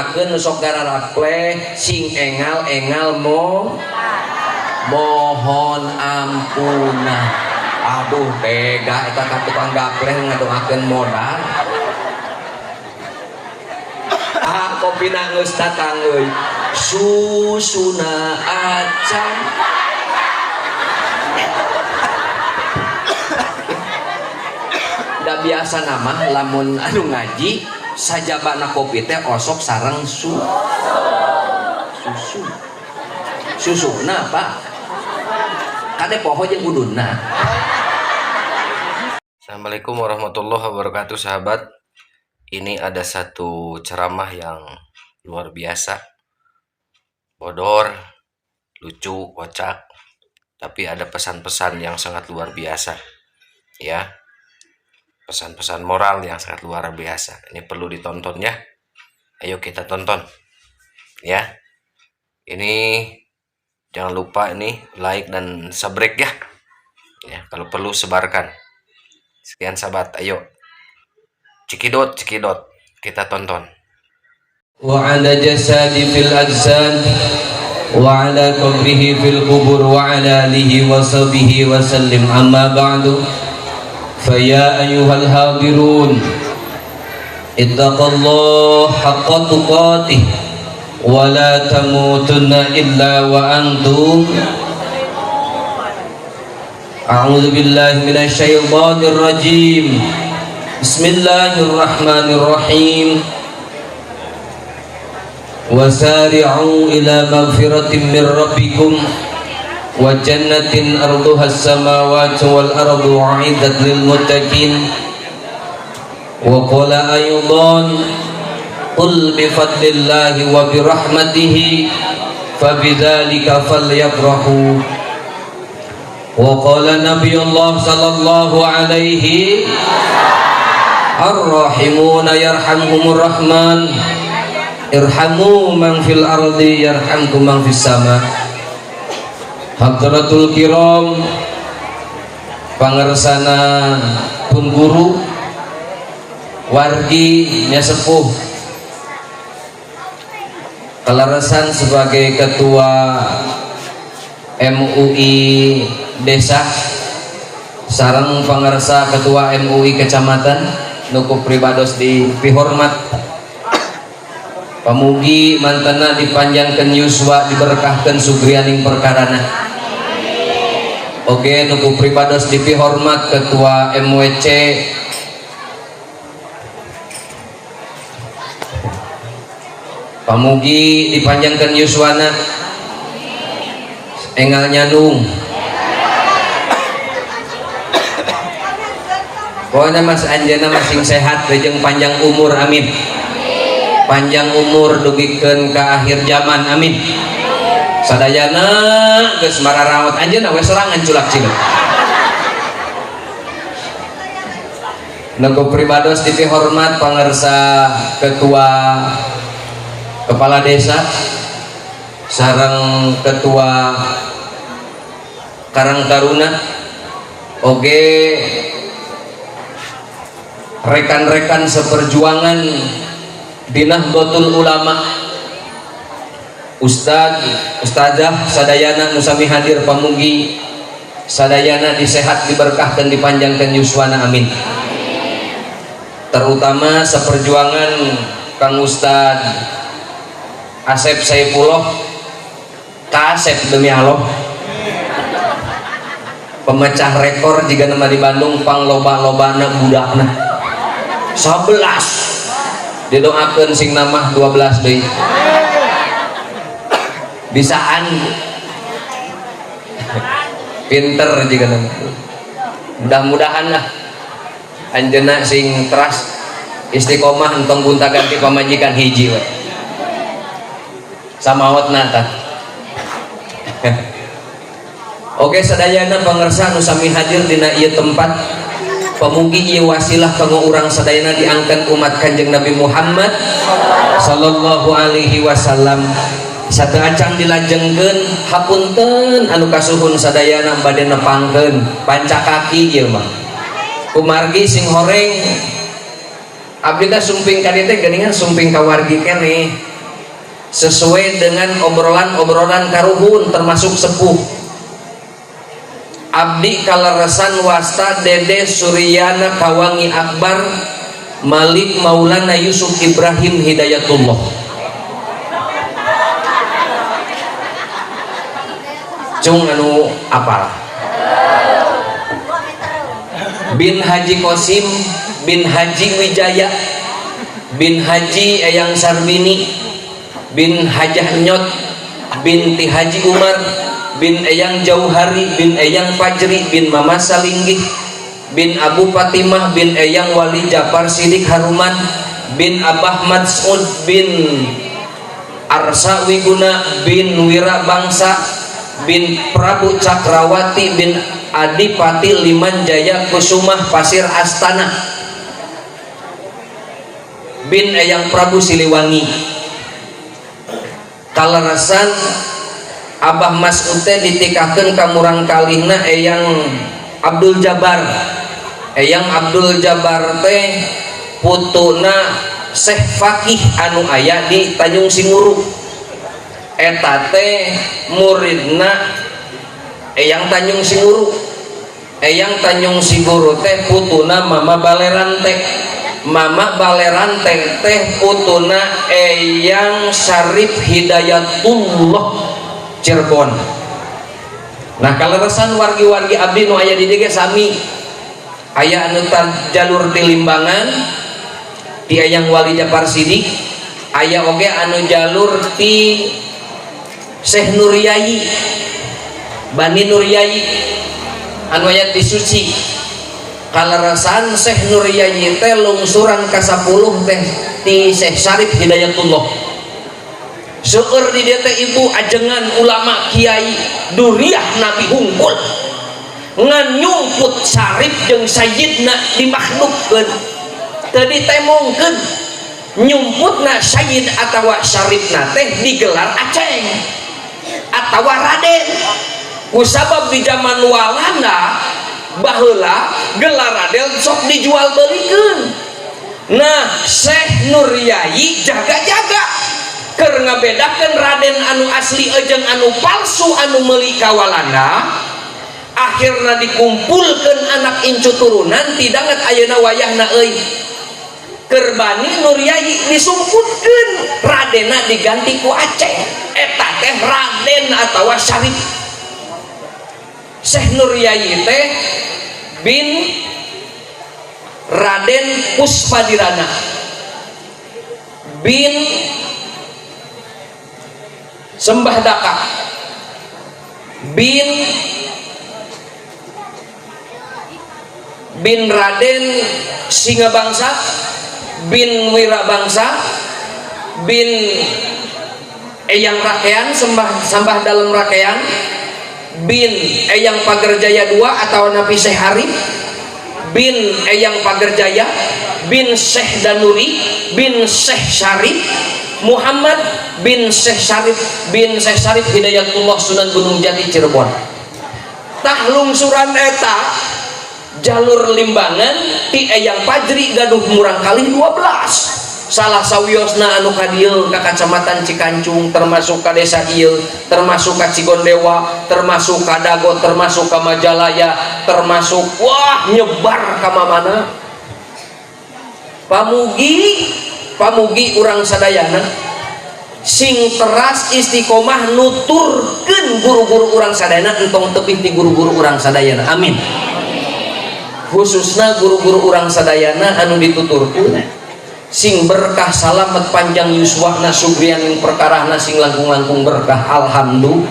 Ngadoakeun nu sok gararapleh sing engal-engal mo mohon ampunah. Aduh tega eta ka tukang gapleh ngadoakeun modal. Ah kopina geus datang euy. Susuna acan. Da biasa nama lamun anu ngaji sajabana kopi teh osok sareng susu. Susuna Pak. Kade poho jeung udunna. Assalamualaikum warahmatullahi wabarakatuh sahabat. Ini ada satu ceramah yang luar biasa. Bodor, lucu, kocak, tapi ada pesan-pesan yang sangat luar biasa. Ya. Pesan-pesan moral yang sangat luar biasa. Ini perlu ditonton ya. Ayo kita tonton. Ya. Ini jangan lupa ini like dan subscribe ya. Ya, kalau perlu sebarkan. Sekian sahabat, ayo. Cekidot, cekidot. Kita tonton. Wa ala jasadi fil ajsad wa ala qabrihi fil qubur wa ala alihi wa sahbihi wa sallim. Amma ba'du. Fa ya ayyuhal hadirun, ittaqallaha haqqa tuqatih wa la tamutunna illa wa antum. A'udzu billahi minasy syaithanir rajim. Bismillahirrahmanirrahim. Wasari'u ila magfiratin min rabbikum wa jannatin arduha as-samawati wal ardu u'iddat lil muttaqin. Wa qala aydan qul bi fadlillahi wa bi rahmatihi fabidzalika falyafrahu. Wa qala nabiyullah sallallahu alaihi arrahimuna yarhamhumur rahman irhamu man fil ardi yarhamkum man fis sama. Hadratul kiram, pangersana pun guru wargi nya sepuh kaleresan sebagai ketua MUI desa sareng pangersa ketua MUI kecamatan nuku pribados di pihormat. Pamugi mantena dipanjangkeun yuswa diberkahkeun sugrianing perkarana. Oke, nuku pribados dipihormat ketua MWC pamugi dipanjangkeun yuswana engal nyadung. Pokoknya Mas Anjana masing sehat jeung panjang umur, amin. Panjang umur dugikeun ka akhir zaman, amin. Sadayana geus mararaot anjeunna we sorangan culak cilik. Nuku pribados dipihormat pangersa ketua kepala desa sareng ketua Karang Taruna, oge rekan-rekan seperjuangan di Nahdlatul Ulama, ustad, ustazah sadayana nu sami hadir pamugi sadayana disehat, diberkahkan, dipanjangkan yuswana, amin. Terutama seperjuangan Kang Ustad Asep Saipullah, Kasep demi Allah, pemecah rekor jika nama di Bandung pangloba-lobana budakna 11, didoakeun sing namah 12 deui bisaan pinter jika nama. Mudah-mudahan lah anjeunna sing teras istiqomah entong gonta ganti pamajikan hiji we samawatna tah. Oke, sadayana pangersa nu sami hadir dina ieu tempat, pamugi ieu wasilah kanggo urang sadayana diangkat umat Kanjeng Nabi Muhammad sallallahu alaihi wasallam. Sateuacan dilajengkeun, hapunten anu kasuhun sadayana bade nepangkeun pancakaki ieu mah. Kumargi sing horeng abdi teh sumping ka dieu teh geuningan sumping ka wargi keneh. Sesuai dengan obrolan-obrolan karuhun termasuk sepuh. Abdi kaleresan wasta Dede Suryana Kawangi Akbar Malik Maulana Yusuf Ibrahim Hidayatullah. Cung anu apal bin Haji Kosim bin Haji Wijaya bin Haji Eyang Sarbini bin Hajah Nyot binti Haji Umar bin Eyang Jauhari bin Eyang Fajri bin Mama Salinggih bin Abu Fatimah bin Eyang Wali Japar Sidik Haruman bin Abah Madsud bin Arsa Wiguna bin Wira Bangsa bin Prabu Cakrawati bin Adipati Liman Jaya Kusumah Pasir Astana bin Eyang Prabu Siliwangi. Kaleresan Abah Mas'ud teh ditikakeun ka murang kalihna Eyang Abdul Jabar. Eyang Abdul Jabar teh putuna Syekh Fakih anu aya di Tanjung Singuru. Eta teh muridna Eyang Tanjung Singuru. Eyang Tanjung Singuru teh putuna Mama Balerante. Mama Balerante teh putuna Eyang Syarif Hidayatullah Cirebon. Nah kaleresan wargi-wargi abdi nu aya di dieu ge sami aya anu jalur ti Limbangan ti Eyang Wali Japar Sidik, aya oge anu jalur ti Syekh Nuryai Bani Nuryai anu aya di Suci. Kaleresan Syekh Nuryai teh lungsuran ka 10 teh ti Syekh Syarif Hidayatullah. Seueur di dieu teh ibu ajengan ulama kiai duriah Nabi hungkul ngan nyumput Syarif jeung Sayyidna dimakhlukkeun teu ditemongkeun. Nyumputna Sayyid atawa Syarifna teh digelar aceng atawa Raden. Kusabab di zaman Walanda baheula gelar Raden sok dijual belikeun. Nah Syekh Nuryai jaga-jaga keur ngabedakeun Raden anu asli jeung anu palsu anu meuli ka Walanda. Akhirna dikumpulkeun anak incu turunan tidanget ayeuna wayahna euy. Keur Bani Nuryai disumputkeun Radena diganti ku Aceh. Eta teh Raden atawa Syarif. Syekh Nuryai teh bin Raden Puspadirana bin Sembah Daka bin Raden Singabangsa bin Wirabangsa bin Eyang Rakean sembah dalam Rakean bin Eyang Pagerjaya II atau Nabi Syekh Arif bin Eyang Pagerjaya bin Syekh Danuri bin Syekh Syarif Muhammad bin Syekh Syarif bin Syekh Syarif Hidayatullah Sunan Gunung Jati Cirebon. Tah lungsuran eta jalur Limbangan ti Eyang Fajri gaduh murang kali 12. Salah sawiosna anu ka dieu ka Kacamatan Cikancung termasuk ka desa ieu termasuk ka Cigondewa termasuk ka Dago termasuk ka Majalaya termasuk wah nyebar ka mamana. Pamugi urang sadayana sing teras istiqomah nuturkeun guru-guru urang sadayana entong tebih ti guru-guru urang sadayana. Amin. Khususna guru-guru urang sadayana anu dituturkeun sing berkah salamet panjang yuswana sugrian yang perkarahna sing langkung-langkung berkah. Alhamdulillah.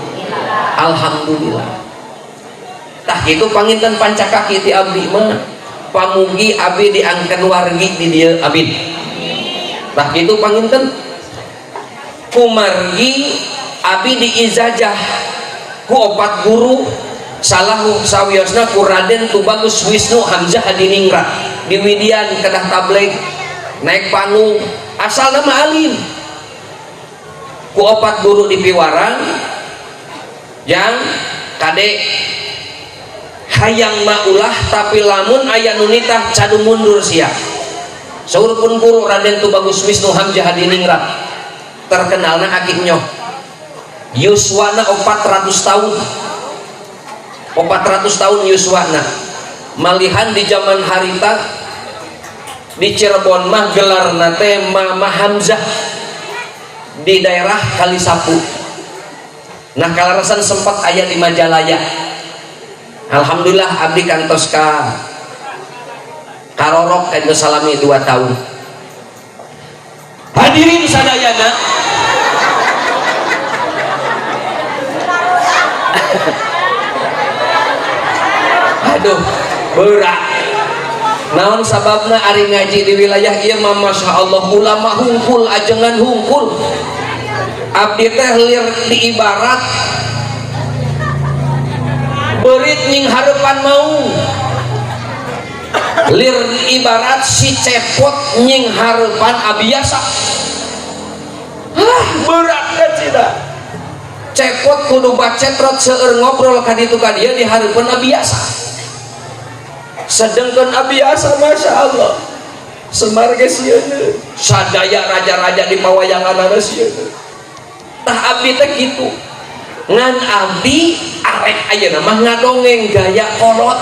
Alhamdulillah. Tah kitu panginten pancakaki ti abdi mah. Pamugi abdi diangkeun wargi di dieu. Amin. Tah kitu panginten kumargi abdi diijazah ku opat guru salah sawiosna ku Raden Tubagus Wisnu Hamzah Hadiningrat di Widian kedah tabligh naik panggung asal nama alim ku opat guru di Piwarang yang kade hayang maulah tapi lamun aya nu nitah cadu mundur sia. Saur pun guru Raden Tubagus Wisnu Hamzah Hadiningrat Terkenalna Aki Nyoh. Yuswana 400 tahun. 400 tahun yuswana. Malihan di zaman harita di Cirebon mah gelarna teh Mama Hamzah di daerah Kalisapu. Nah, kalarasan sempat aya di Majalaya. Alhamdulillah abdi kantos ka karorok kantos salami 2 tahun. Hadirin sadayana, aduh berat. Naon sababna ari ngaji di wilayah ieu mah Masya Allah ulama hungkul ajengan hungkul. Abdi teh lir di ibarat beurit nying hareupan mau, lir ibarat si cepot nying hareupan abiasa. Hah, berat kan cina cepot kudu bacetrot seueur ngobrol ka ditu ka dieu di hareupan abiasa. Sedengkeun abiasa Masya Allah Semar ge sieun sadaya raja-raja di pawayanganana sieun. Tah abdi teh kitu, ngan abdi arek ayeuna mah ngadongeng gaya kolot.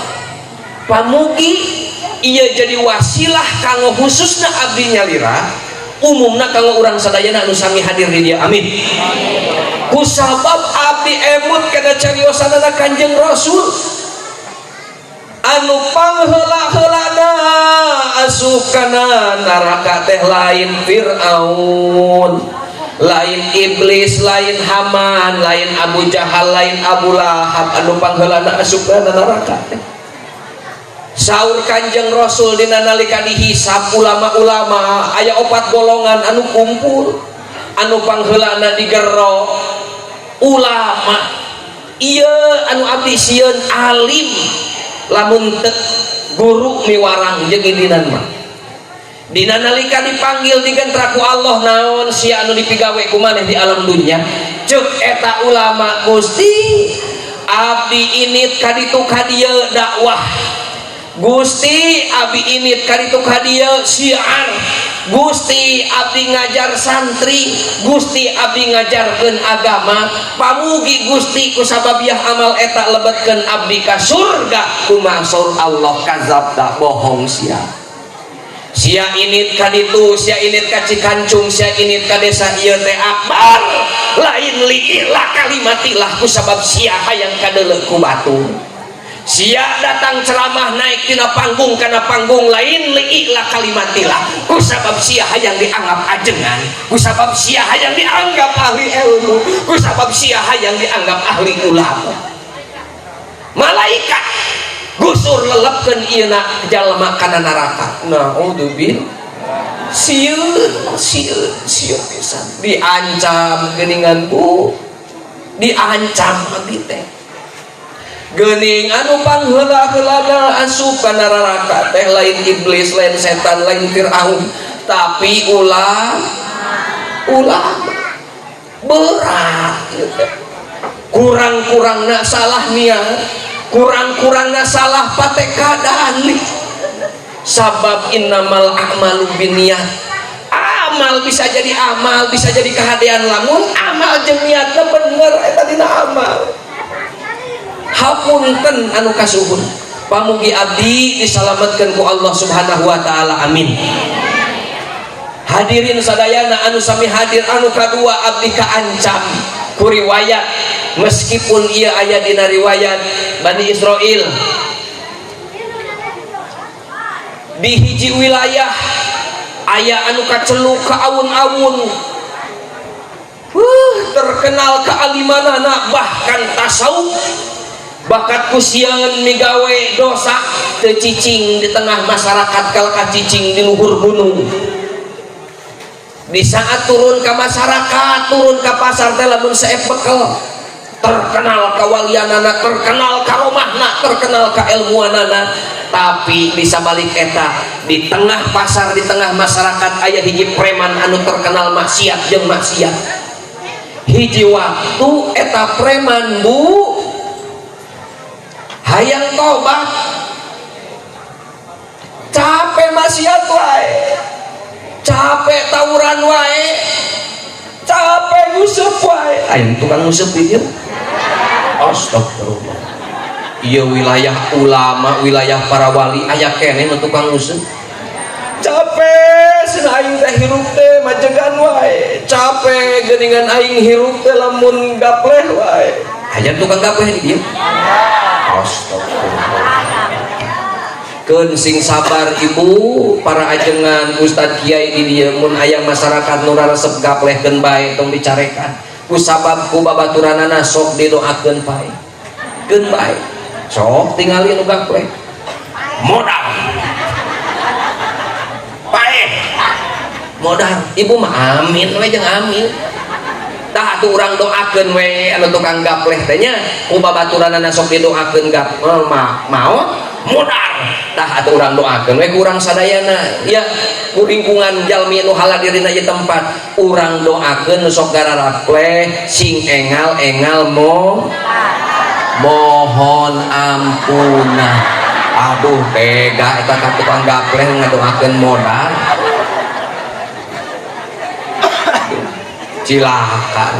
Pamugi ieu jadi wasilah kanggo khususna abdi nyalira, umumna kanggo urang sadayana anu sami hadir di dieu, amin. Kusabab abdi emut kana cariosanana Kanjeng Rasul anu pangheula-heulana asup kana neraka teh lain Fir'aun, lain iblis, lain Haman, lain Abu Jahal, lain Abu Lahab anu pangheulana asup kana neraka teh. Saur Kanjeng Rasul dina nalika dihisab ulama-ulama aya 4 golongan anu kumpul anu pangheulana digero ulama ieu anu abdi sieun alim lamun teu guru miwarang jeung indinan mah. Dina nalika dipanggil digentra ku Allah naon sia anu dipigawe ku maneh di alam dunya, ceuk eta ulama Gusti abdi init ka ditu ka dieu dakwah, Gusti abdi init ka ditu ka dieu syiar, Gusti abdi ngajar santri, Gusti abdi ngajarkeun agama, pamugi Gusti kusababiah amal eta lebetkeun abdi ka surga. Kumaha saur Allah kazabta bohong sia. Sia init ka ditu, sia init ka Cikancung, sia init ka desa ieu teh akbar lain liilah kalimatilah kusabab sia hayang kadeuleu ku batur. Sia datang ceramah naik tina panggung kana panggung lain liilah kalimatilah kusabab sia hayang dianggap ajengan, kusabab sia hayang dianggap ahli ilmu, kusabab sia hayang dianggap ahli ulama. Malaikat gusur lelepkeun ieuna jalma kana neraka. Naudzubillah. Sieun sieun sieun pisan diancam geuningan bu, diancam abdi teh geuning anu pangheula-heulana asup kana neraka teh lain iblis, lain setan, lain Firaun, tapi ulama. Berat ieu teh. Kurang-kurangna salah niat, kurang-kurangna salah patekadan. Sabab innamal a'malu binniyat. Amal bisa jadi amal, bisa jadi kehadean lamun amal jeung niatna bener eta dina amal. Hapunten anu kasuhun, pamugi abdi disalametkeun ku Allah Subhanahu wa taala, amin. Hadirin sadayana anu sami hadir, anu kadua abdi kaancam ku riwayat meskipun ieu aya dina riwayat Bani Israil di hiji wilayah aya anu kaceluk ka awun-awun, terkenal kealimanana bahkan tasawuf, bakat kusieun migawe dosa teu cicing di tengah masyarakat kalka cicing di luhur gunung. Di saat turun ke masyarakat, turun ke pasar teh lamun seep bekel, terkenal kawalianana, terkenal karomahna, terkenal kailmuanana, tapi di sabalik eta di tengah pasar, di tengah masyarakat aya hiji preman anu terkenal maksiat jeung maksiat. Hiji waktu eta preman bu hayang tobat, capek maksiat wae, capek tawuran wae, capek Nguseup wae. Aya tukang nguseup di dieu. Astagfirullah. Ieu wilayah ulama, wilayah para wali, aya keneh nu tukang nguseup. Capek cenah aing teh hirup teh majegan wae. Capek geuningan aing hirup teh lamun gapleh wae. Aya tukang gapleh di dieu. Astagfirullah. Keun sing sabar ibu, para ajengan ustad kiai di dieu, mun aya masyarakat nu resep gapleh keun bae, tong dicarekan. Ku sabab ku babaturanana sok didoakeun pae. Keun bae. Sok tingali nu gapleh. Modal. Pae. Modal. Ibu mah amin we jeung amin. Tah atuh urang doakeun we anu tukang gapleh teh nya, ku babaturanana sok didoakeun gap maot modal. Tah atuh urang doakeun we ku urang sadayana ya, ku lingkungan jalmi nu haladirina ieu tempat, urang doakeun nu sok gararapleh sing engal-engal mo mohon ampunan. Aduh, tega eta ka tukang gapleh ngadoakeun modal. Cilaka.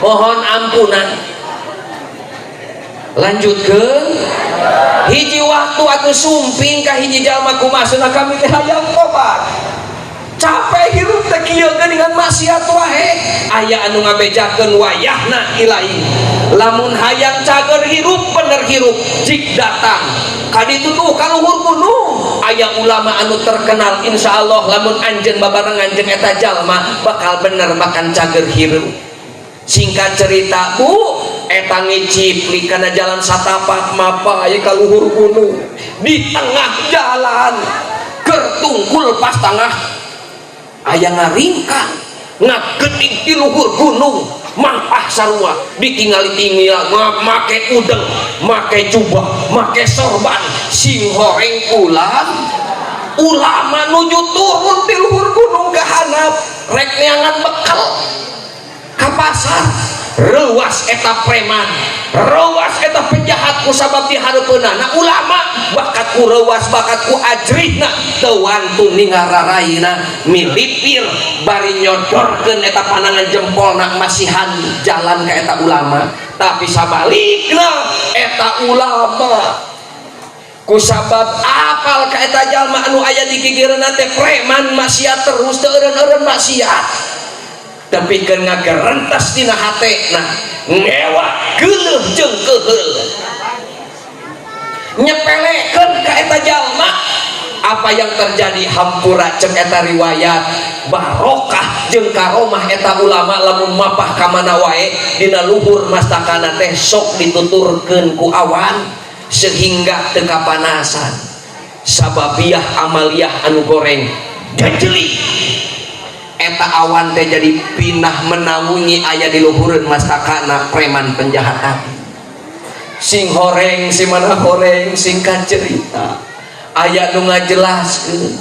Mohon ampunan. Lanjutkeun. Hiji waktu atuh sumping ka hiji jalma, kumaha kami teh hayang tobat. Capek hirup teh kieu geuningan maksiat wae. Aya anu ngabejakeun wayahna ilahi. Lamun hayang cager hirup bener hirup jik datang ka ditu tuh ka luhur gunung aya ulama anu terkenal, insyaallah lamun anjeun babarengan jeung eta jalma bakal bener makan cager hirup. Singkat cerita bu, eta ngicipli kana jalan satapak mapa aya ka luhur gunung, di tengah jalan gertungkul pas tengah aya ngaringkang ngagening di luhur gunung mapah sarua ditingali tinggal make udeng, make jubah, make sorban, sing horeng ulam ulama nuju turun di luhur gunung ke handap rek neangan bekal ka pasar. Reuas eta preman, reuas eta penjahat ku sabab dihareupeunana ulama, bakat ku reuas, bakat ku ajrihna teu wantun ningal raraina milipir bari nyodorkeun eta panangan jempolna masihan jalan ka eta ulama. Tapi sabalikna eta ulama ku sabab apal ka eta jalma anu aya di gigireunna teh preman maksiat terus teu eureun-eureun maksiat, tapi kan ngagerentes dina hatena ngewa geuleuh jeung keuheul nyepelekeun ka eta jalma. Apa yang terjadi? Hampura cek eta riwayat barokah jeung karomah eta ulama lamun mapah ka mana wae dina luhur mastakana teh sok dituturkeun ku awan sehingga teu kapanasan. Sababiah amaliyah anu goreng jejeli eta awan teh jadi pindah menaungi aya di luhureun mastakana preman penjahatan. Sing horeng si mana horeng, singkat cerita aya nu ngajelaskeun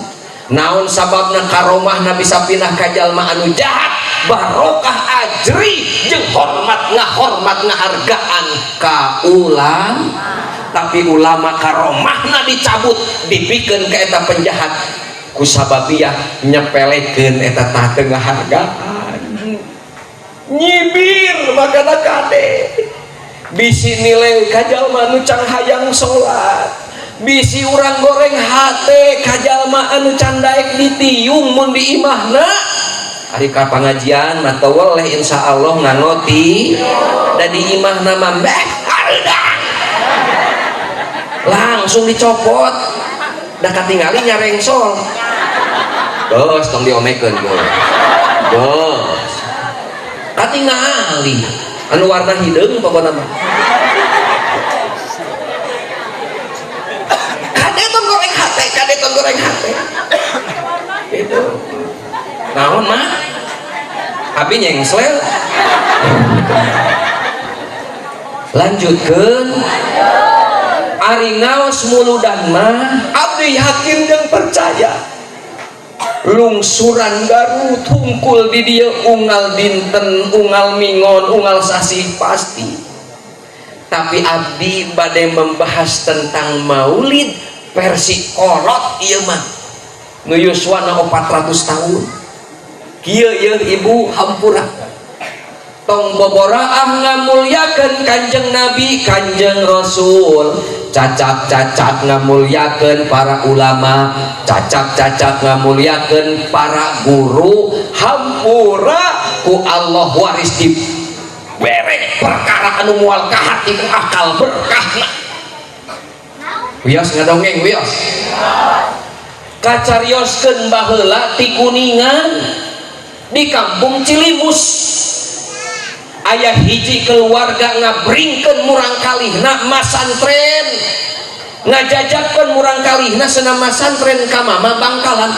naon sababna karomahna bisa pindah ka jalma anu jahat, barokah ajri jeung hormat ngahormat ngahargaan ka ulama. Tapi ulama karomahna dicabut dipikeun ka eta penjahat kusababiah nyepelekeun eta tah teu ngahargaan, nyibir makana kade bisi nilai ka jalma anu can hayang salat, bisi urang goreng hate ka jalma anu can daek ditiung mun di imahna. Ari ka pangajian mah teu weleh insyaallah ngangoti da di imahna mah meh hareudang langsung dicopot da katingali nyarengsol. Bos, tong diomekeun bos. Bos. Katingali anu warna hideung pokona mah. Kade tong goreng hate, kade tong goreng hate. Gitu. Naon mah? Abi nyengsel. Lanjutkeun. Ari ngaos muludan mah abdi yakin jeung percaya lungsuran Garut hungkul di dieu unggal dinten, unggal mingon, unggal sasih pasti. Tapi abdi bade membahas tentang maulid versi kolot ieu mah nu yuswana 400 tahun. Kieu ieu ibu hampura. Tong boboraah ngamulyakeun Kanjeng Nabi, Kanjeng Rasul, cacak-cacak ngamulyakeun para ulama, cacak-cacak ngamulyakeun para guru. Hampura ku Allah waris dibere perkara anu moal kahati ku akal berkahna. Wios ngadongeng, wios kacarioskeun. Baheula ti Kuningan, di kampung Cilimus, aya hiji keluarga ngabringkeun murangkalihna masantren, ngajajakeun murangkalihna cenah masantren ka Mama Bangkalan.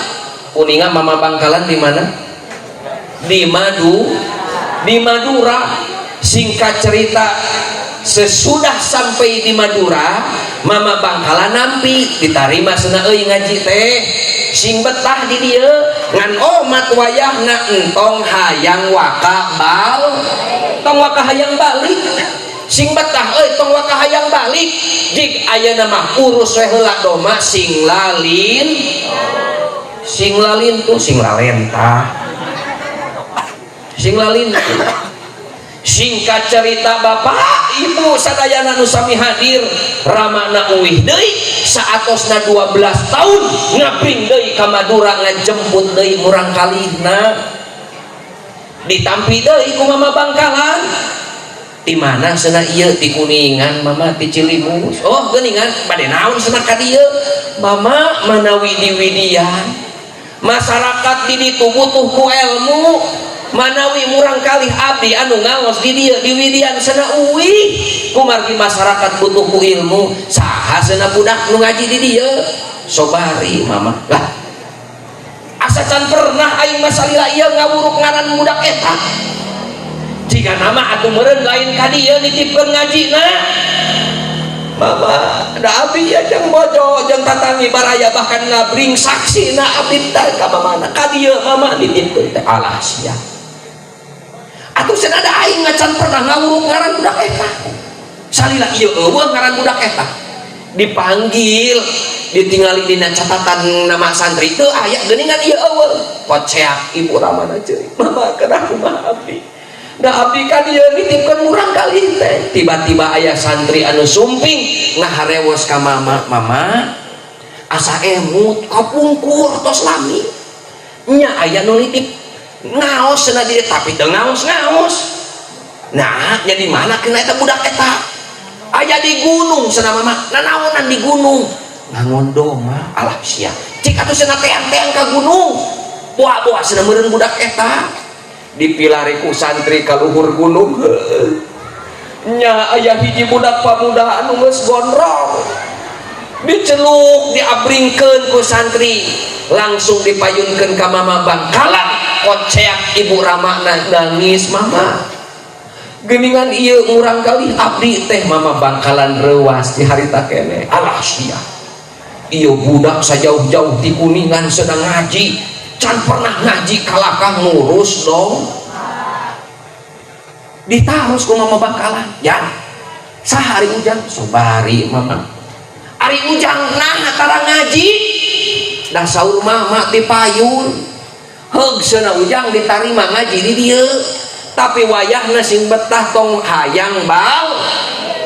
Kuningan, Mama Bangkalan di mana? Di Madu, di Madura. Singkat cerita, sesudah sampai di Madura, Mama Bangkalan nampi, ditarima cenah euy ngaji teh, sing betah di dieu, ngan omat wayahna entong hayang waka bal, tong waka hayang balik, sing betah euy, tong waka hayang balik. Jik ayeuna mah urus we heula domba sing lalin, sing lalin tuh, sing lalentah, sing lalin tuh. Singkat cerita, Bapak Ibu sadayana nu sami hadir, ramana uwih deui saatosna 12 tahun, ngabring deui ka Madura, ngajemput deui murangkalihna. Ditampi deui ku Mama Bangkalan. Di mana cenah ieu? Di Kuningan, Mama, di Cilimus. Oh, geuningan, bade naon cenah ka dieu? Mama, manawi di widian masyarakat di ditu butuh ku ilmu, manawi murangkalih abdi anu ngaos di dieu di widian cenah uwih kumargi masyarakat butuh ku ilmu. Saha cenah budak nu ngaji di dieu? Sobari, Mama. Lah, asa can pernah aing mah salila ieu ngawuruk ngaran budak eta. Jika nama atuh meureun lain ka dieu nitipkeun ngajina. Mama, da abdi ya jeung bojo jeung tatangi baraya, bahkan ngabring saksi na abdi teh ka mamana, ka dieu Mama nitipkeun teh. Alah sia atuh cenah, da aing ngacan pernah ngawuruk ngaran budak eta salila ieu, eueuh ngaran budak eta. Dipanggil, ditinggali dina catatan nama santri teu aya. Geuningan ieu eueuh. Koceak ibu ramana ceurik. Mama, kedah kumaha abdi? Da abdi ka dieu nitipkeun murangkalih teh. Tiba-tiba aya santri anu sumping ngaharewos ka Mama. Mama, asa emut kapungkur tos lami nya aya nu nitip ngaos cenah di, tapi teu ngaos-ngaos. Nah nya, di mana kena eta budak eta? Aya di gunung cenah. Mama, nanaonan di gunung? Ngangon domba. Alah sia, cik atuh cenah teang-teang ka gunung, boa-boa cenah meureun budak eta. Dipilari ku santri ka luhur gunung nya, aya hiji budak pamuda anu geus gondrong, diceluk, diabringkeun ku santri, langsung dipayunkeun ka Mama Bangkalan. Koceak ibu ramana nangis. Mama, geningan ieu murangkalih abdi teh. Mama Bangkalan reuas di harita keneh. Alah sia, ieu budak sajauh-jauh di Kuningan sedang ngaji, can pernah ngaji, kalakah ngurus dong. Ditaros ku Mama Bangkalan, ya saha ari Ujang? Sobari, Mama. Ari Ujang nah tara ngaji? Dah saur Mama di payun. Heug cenah, Ujang ditarima ngaji di dieu, tapi wayahna sing betah, tong hayang bal,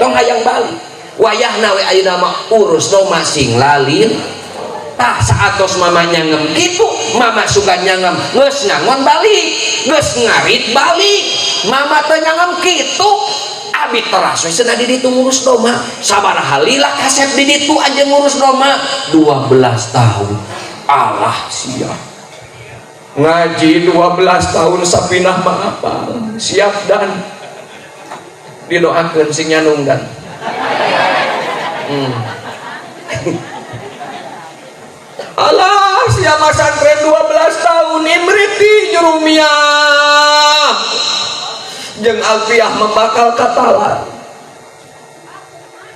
tong hayang balik, wayahna we ayeuna mah urus domba sing lalin. Tah, saatos Mama nyangem kitu, Mama suka nyangem geus ngangon balik, geus ngarit balik. Mama teh nyangem kitu, abi teras we cenah di ditu ngurus domba. Sabaraha lila kasep di ditu anjeun ngurus domba? 12 tahun. Alah sia, ngaji 12 tahun sapinah mah apa siap dan didoakeun sing nyanung dan Alah sia, masantren 12 tahun, Imriti, Jurumiyah jeung Alfiah membakal katalan.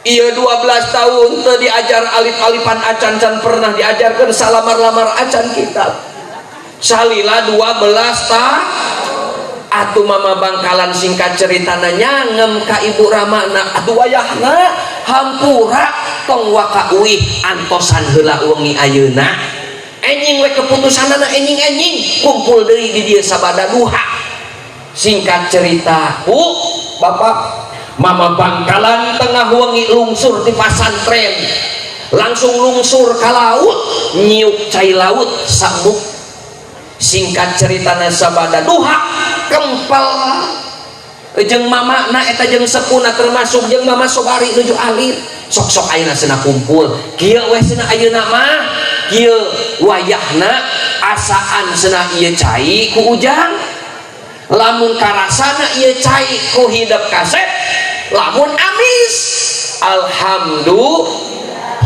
Iya, 12 tahun teu diajar alif-alifan acan, can pernah diajarkan salamar-lamar acan kitab salila 12 ta. Atuh Mama Bangkalan singkat cerita nyangem ka ibu ramana, atuh wayahna hampura, tong waka uih, antosan heula wengi ayeuna, enjing we keputusanana, enjing-enjing kumpul deui di dieu sabada duha. Singkat cerita, Bu, Bapak, Mama Bangkalan tengah wengi lungsur di pasantren, langsung lungsur ke laut, nyiuk cai laut sabuk. Singkat cerita, sabada duha kempel jeung mama na eta jeung sepuna, termasuk jeung Mama Sobari nuju alit. Sok-sok ayeuna cenah kumpul kieu we cenah, ayeuna mah kieu wayahna asaan cenah ieu cai ku Ujang. Lamun karasana ieu cai ku hidep kasep, lamun amis alhamdulillah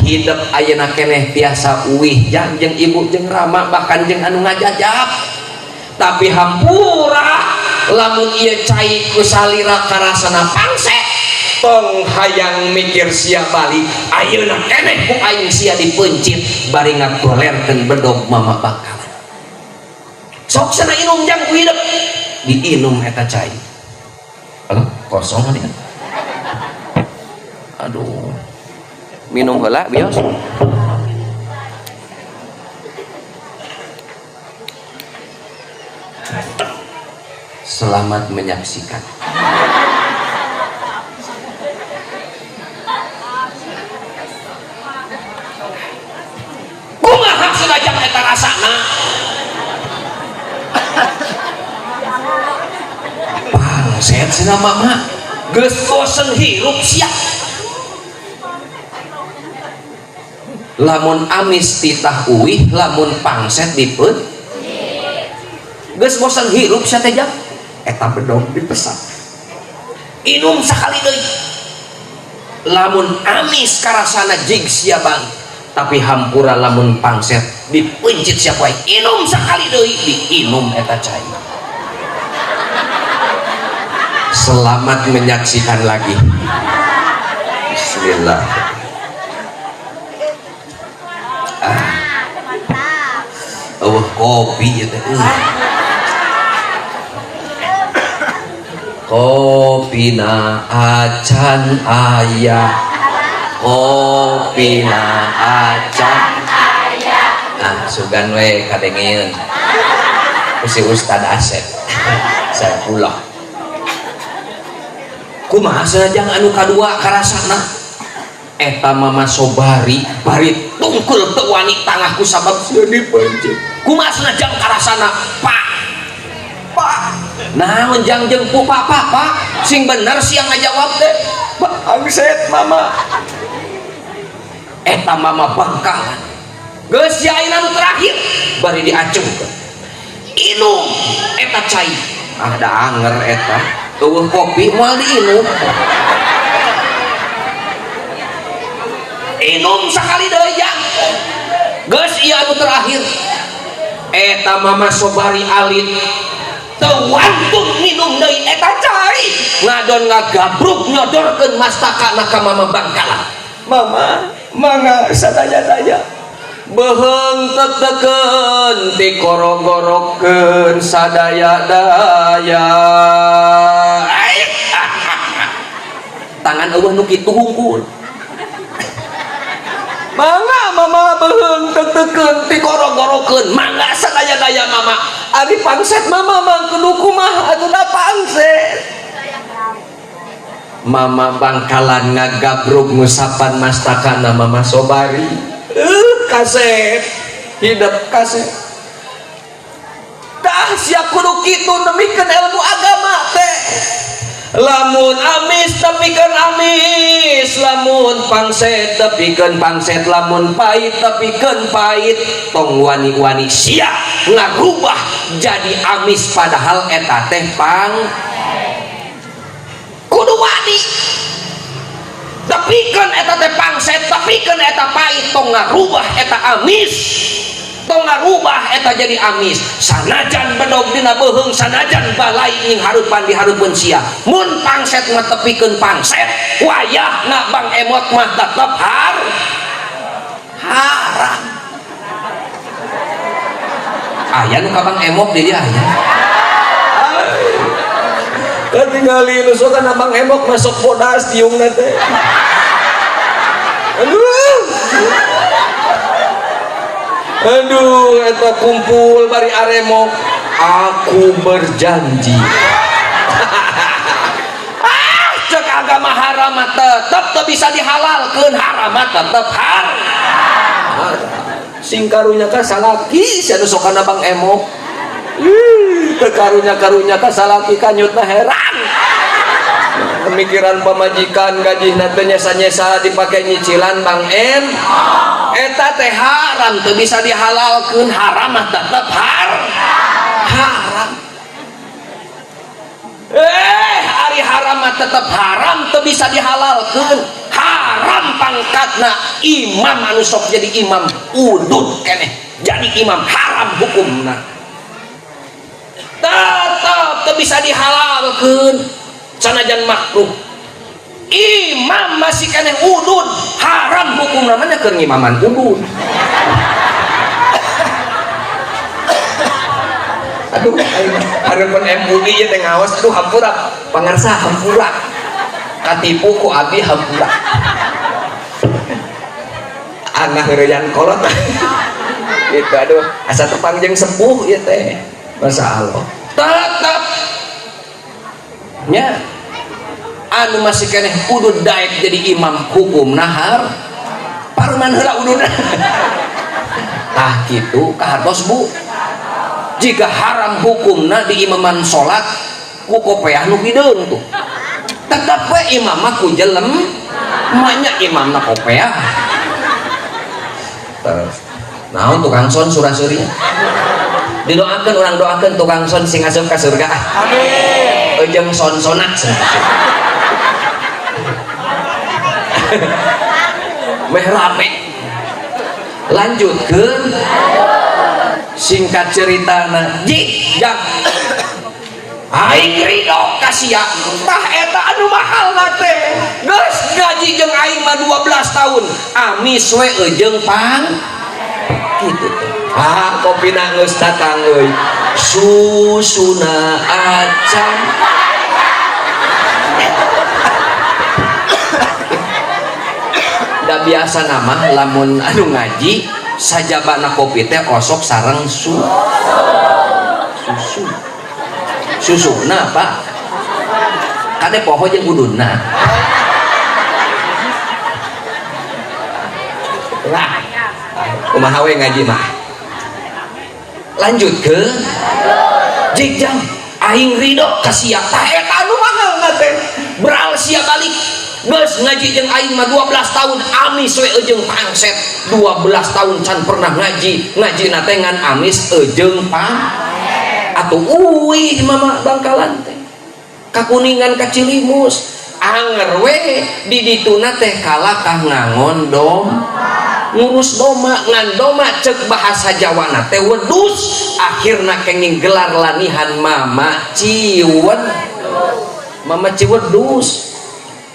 hidep ayeuna keneh tiasa uih jang jeung ibu jeung rama, bahkan jeung anu ngajajap. Tapi hampura, lamun ieu cai ku salira karasana pangset, tong hayang mikir sia balik. Ayeuna keneh ku aing sia dipeuncit. Bari ngagolerkeun bedog Mama Bangkalan, "Sok sana inum jang ku hidep." Diinum eta cai. Halo, kosong kan? Aduh, minum heula bios. Selamat menyaksikan. Kumaha sudah jam eta rasana? "Pangset," cenah mama, "geus bosen hirup sia. Lamun amis titah uih, lamun pangset dipeut. Geus bosen hirup sia teh jang." Eta bedog dipesan, inum sakali deui. "Lamun amis karasana jig sia bang, tapi hampura, lamun pangset dipeuncit sia wae. Inum sakali deui." Diinum eta cai. Selamat menyaksikan lagi. Bismillah. Ah. Oh, kopi ya teh. Kopina acan aya, kopina acan aya. Ah, sugan we kadengeun ku si Ustad Asep. Saya pulang, kumaha jang anu kadua karasana? Eta Mama Sobari bari tungkul teu wani tangah ku sabab sia dipencet. "Kumaha cenah jang karasana?" "Pak, Pak, naon jang jeung pu pak, Pak, Pak, sing bener sia ngajawab teh." "Pangset, Mama." Eta Mama Bangkalan, "Geus sia, ayeuna nu terakhir." Bari diacungkeun, inum eta cai. Ah, da anger eta eueuh kopi moal diinum. "Inum sakali deui jang. Geus, ieu anu terakhir." Eta Mama Sobari alit teu wantun minum deui eta cai, ngadon ngagabruk nyodorkeun mastakana ka Mama Bangkalan. "Mama, mangga sadaya-daya, beuheung tek-teken tikorogorokeun sadaya-daya." Tangan eueuh nu kitu hungkul. "Mangga Mama, beuheung tek-teken tikorogorokeun, mangga sadaya-daya Mama. Ari pangset Mama mah kudu kumaha atuh, da pangset." Mama Bangkalan ngagabruk ngusapan mastakana Mama Sobari. Kasep hidup, kasep. Tah, sia kudu kitu nemikeun ilmu agama teh. Lamun amis tepikeun amis, lamun pangset tepikeun pangset, lamun pahit tepikeun pahit. Tong wani-wani sia ngarubah jadi amis padahal eta teh pang. Kudu wani tepikeun eta teh pangset, tepikeun eta pahit. Tong ngarubah eta amis, tong ngarubah eta jadi amis, sanajan bedog dina beuheung, sanajan balai ning harupan di hareupeun sia. Mun pangset mah tepikeun pangset, wayahna Bang Emot mah tetep haram. Aya nu ka Bang Emok di dia aya. Katingali nu sok kana Bang Emok masuk bodas tiungna teh. Aduh. Aduh, eta kumpul bari aremok. Aku berjanji. Haram mah tetep teu bisa dihalalkeun, haram mah tetep haram. Sing karunya ka salaki sia nu sokana Bang Emok. Ih, teu karunya-karunya ka salaki kanyutna heran. Pemikiran pamajikan gajihna teu nyesa-nyesa dipake nyicilan Bang M. Eta teh haram teu bisa dihalalkeun, haram mah tetep haram. Ari haram mah tetep haram teu bisa dihalalkeun. Haram pangkatna imam anu sok jadi imam udud keneh jadi imam haram hukumna. Tetep teu bisa dihalalkeun sanajan makruh. Imam masih keneh udud haram hukum namanya keur ngimaman udud. Aduh, harapan MUI ieu teh ngawas, aduh hampura, pangarsa hampura. Katipu ku abi hampura. Anah heureyan kolot. Gitu aduh, asa tepang jeung sepuh ieu teh. Masyaallah. Tetep nya anu masih keneh udud daek jadi imam hukum nahar parman heula udud. Tah kitu kahartos Bu. Jika haram hukumna di imaman salat ku kopeah nu hideung tuh. Tetep we imam mah ku jelem, manya imamna kopeah. Terus naon tukang son sura-suri. Didoakeun urang doakeun tukang son sing asup ka surga. Amin. Ejeng son-sona cenah. Meh rame. Lanjutkeun singkat ceritana jik jang aing ridho ka sia tah eta anu mahal teh geus ngaji jeung aing mah 12 tahun amis we eujeung pang kitu teh. Ah kopina geus datang euy susuna acan. Da biasa nama lamun anu ngaji sajabana kopi teh osok sareng susu. Susuna Pak. Kade poho jeung ududna. Lah, kumaha we ngaji mah. Lanjut ke jik jang aing ridho ka sia tah eta anu mahal teh. Beral sia balik. Geus ngaji jeung aing mah 12 tahun amis we eujeung pangset. 12 tahun can pernah ngaji, ngajina teh ngan amis eujeung pang. Atuh uih mama Bangkalan teh. Ka Kuningan ka Cilimus. Anger we di dituna teh kalakah ngangon dom. Ngurus doma ngan doma cek bahasa Jawana teh wedus. Akhirna kenging gelar lanihan Mama Ciwed. Mama Ciwedus.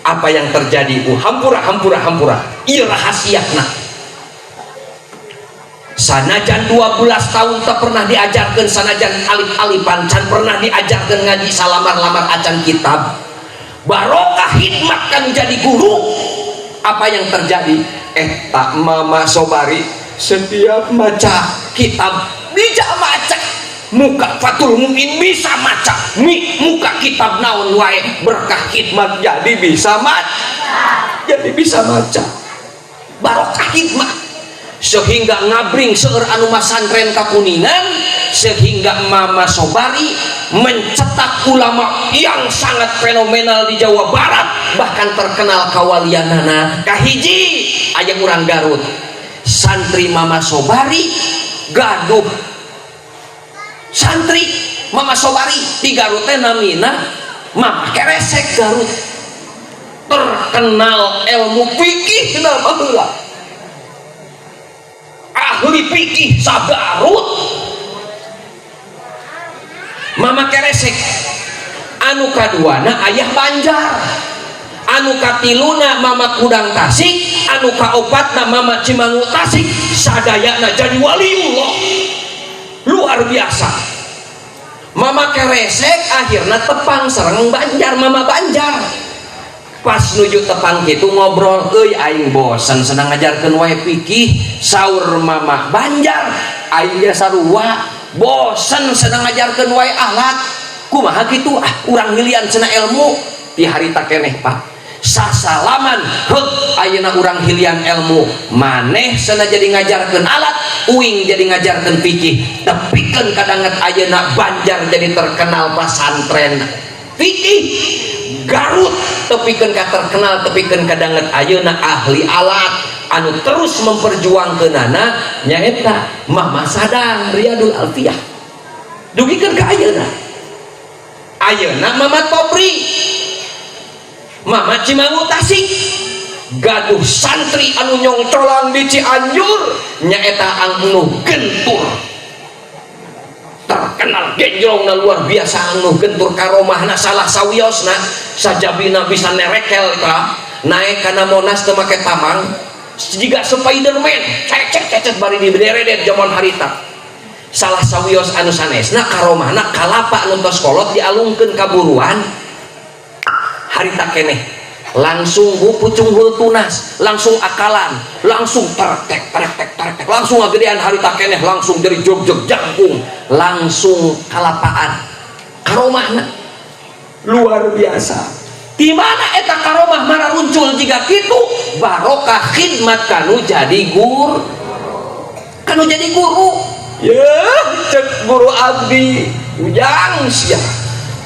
Apa yang terjadi? Hampura hampura hampura. Ieu rahasiana. Sanajan 12 tahun tak pernah diajarkan, sanajan alif-alifan can pernah diajarkan ngaji salamar-lamar acan kitab. Barokah hikmat kan jadi guru. Apa yang terjadi? Tak Mama Sobari setiap maca kitab bisa maca muka Fathul Muin bisa maca mi muka kitab naon wae berkah hikmat jadi bisa maca, jadi bisa maca barokah hikmat sehingga ngabring seueur anu masantren ka Kuningan sehingga Mama Sobari mencetak ulama yang sangat fenomenal di Jawa Barat bahkan terkenal kawalianana kahiji aya urang Garut santri Mama Sobari gaduh santri Mama Sobari di Garut teh namina Mama Keresek Garut terkenal ilmu fikih nama heula ahli fikih sagarut Mama Keresek anu kaduana ayah Banjar anu katiluna Mama Kudang Tasik anu kaopatna Mama Cimangu Tasik sadayana jadi waliullah luar biasa. Mama Keresek akhirnya tepang sareng Banjar Mama Banjar pas nuju tepang gitu ngobrol euy aing bosen sedang ngajarkeun wae fikih saur Mama Banjar aing ge sarua bosen sedang ngajarkeun wae alat kumaha kitu ah urang ngilian cenah ilmu ti harita keneh Pak Sasalaman heuk ayeuna urang hilian ilmu maneh sana jadi ngajarkeun alat, uing jadi ngajarkeun fikih. Tepikeun kadanget ayeuna Banjar jadi terkenal pasantren fikih, Garut tepikeun ka terkenal, tepikeun kadanget ayeuna ahli alat anu terus memperjuangkeunana nyaeta Mama Sadang Riyadul Alfiyah, dugikeun ka ayeuna. Ayeuna Mama Tobri, Mama Cimangu Tasik, gaduh santri anu nyongcolang di Cianjur, nyaeta anu Gentur, terkenal genjrongna luar biasa. Anu Gentur karomahna salah sawiosna sajabina bisa nerekel eta naik kana Monas teu make tamang jiga Spiderman, cek cek cek bari diberedet zaman harita. Salah sawios anu sanesna karomahna, kalapa anu tos kolot dialungkeun ka buruan harita keneh langsung bu pucunghul tunas, langsung akalan, langsung tertek tertek tertek, langsung ngagedean harita keneh, langsung dari jog-jog jangkung, langsung kalapaan. Karomahna luar biasa. Di mana eta karomah mararuncul jiga kitu? Barokah khidmat kanu jadi guru, kanu jadi guru. Ya cek guru abdi, "Ujang, sia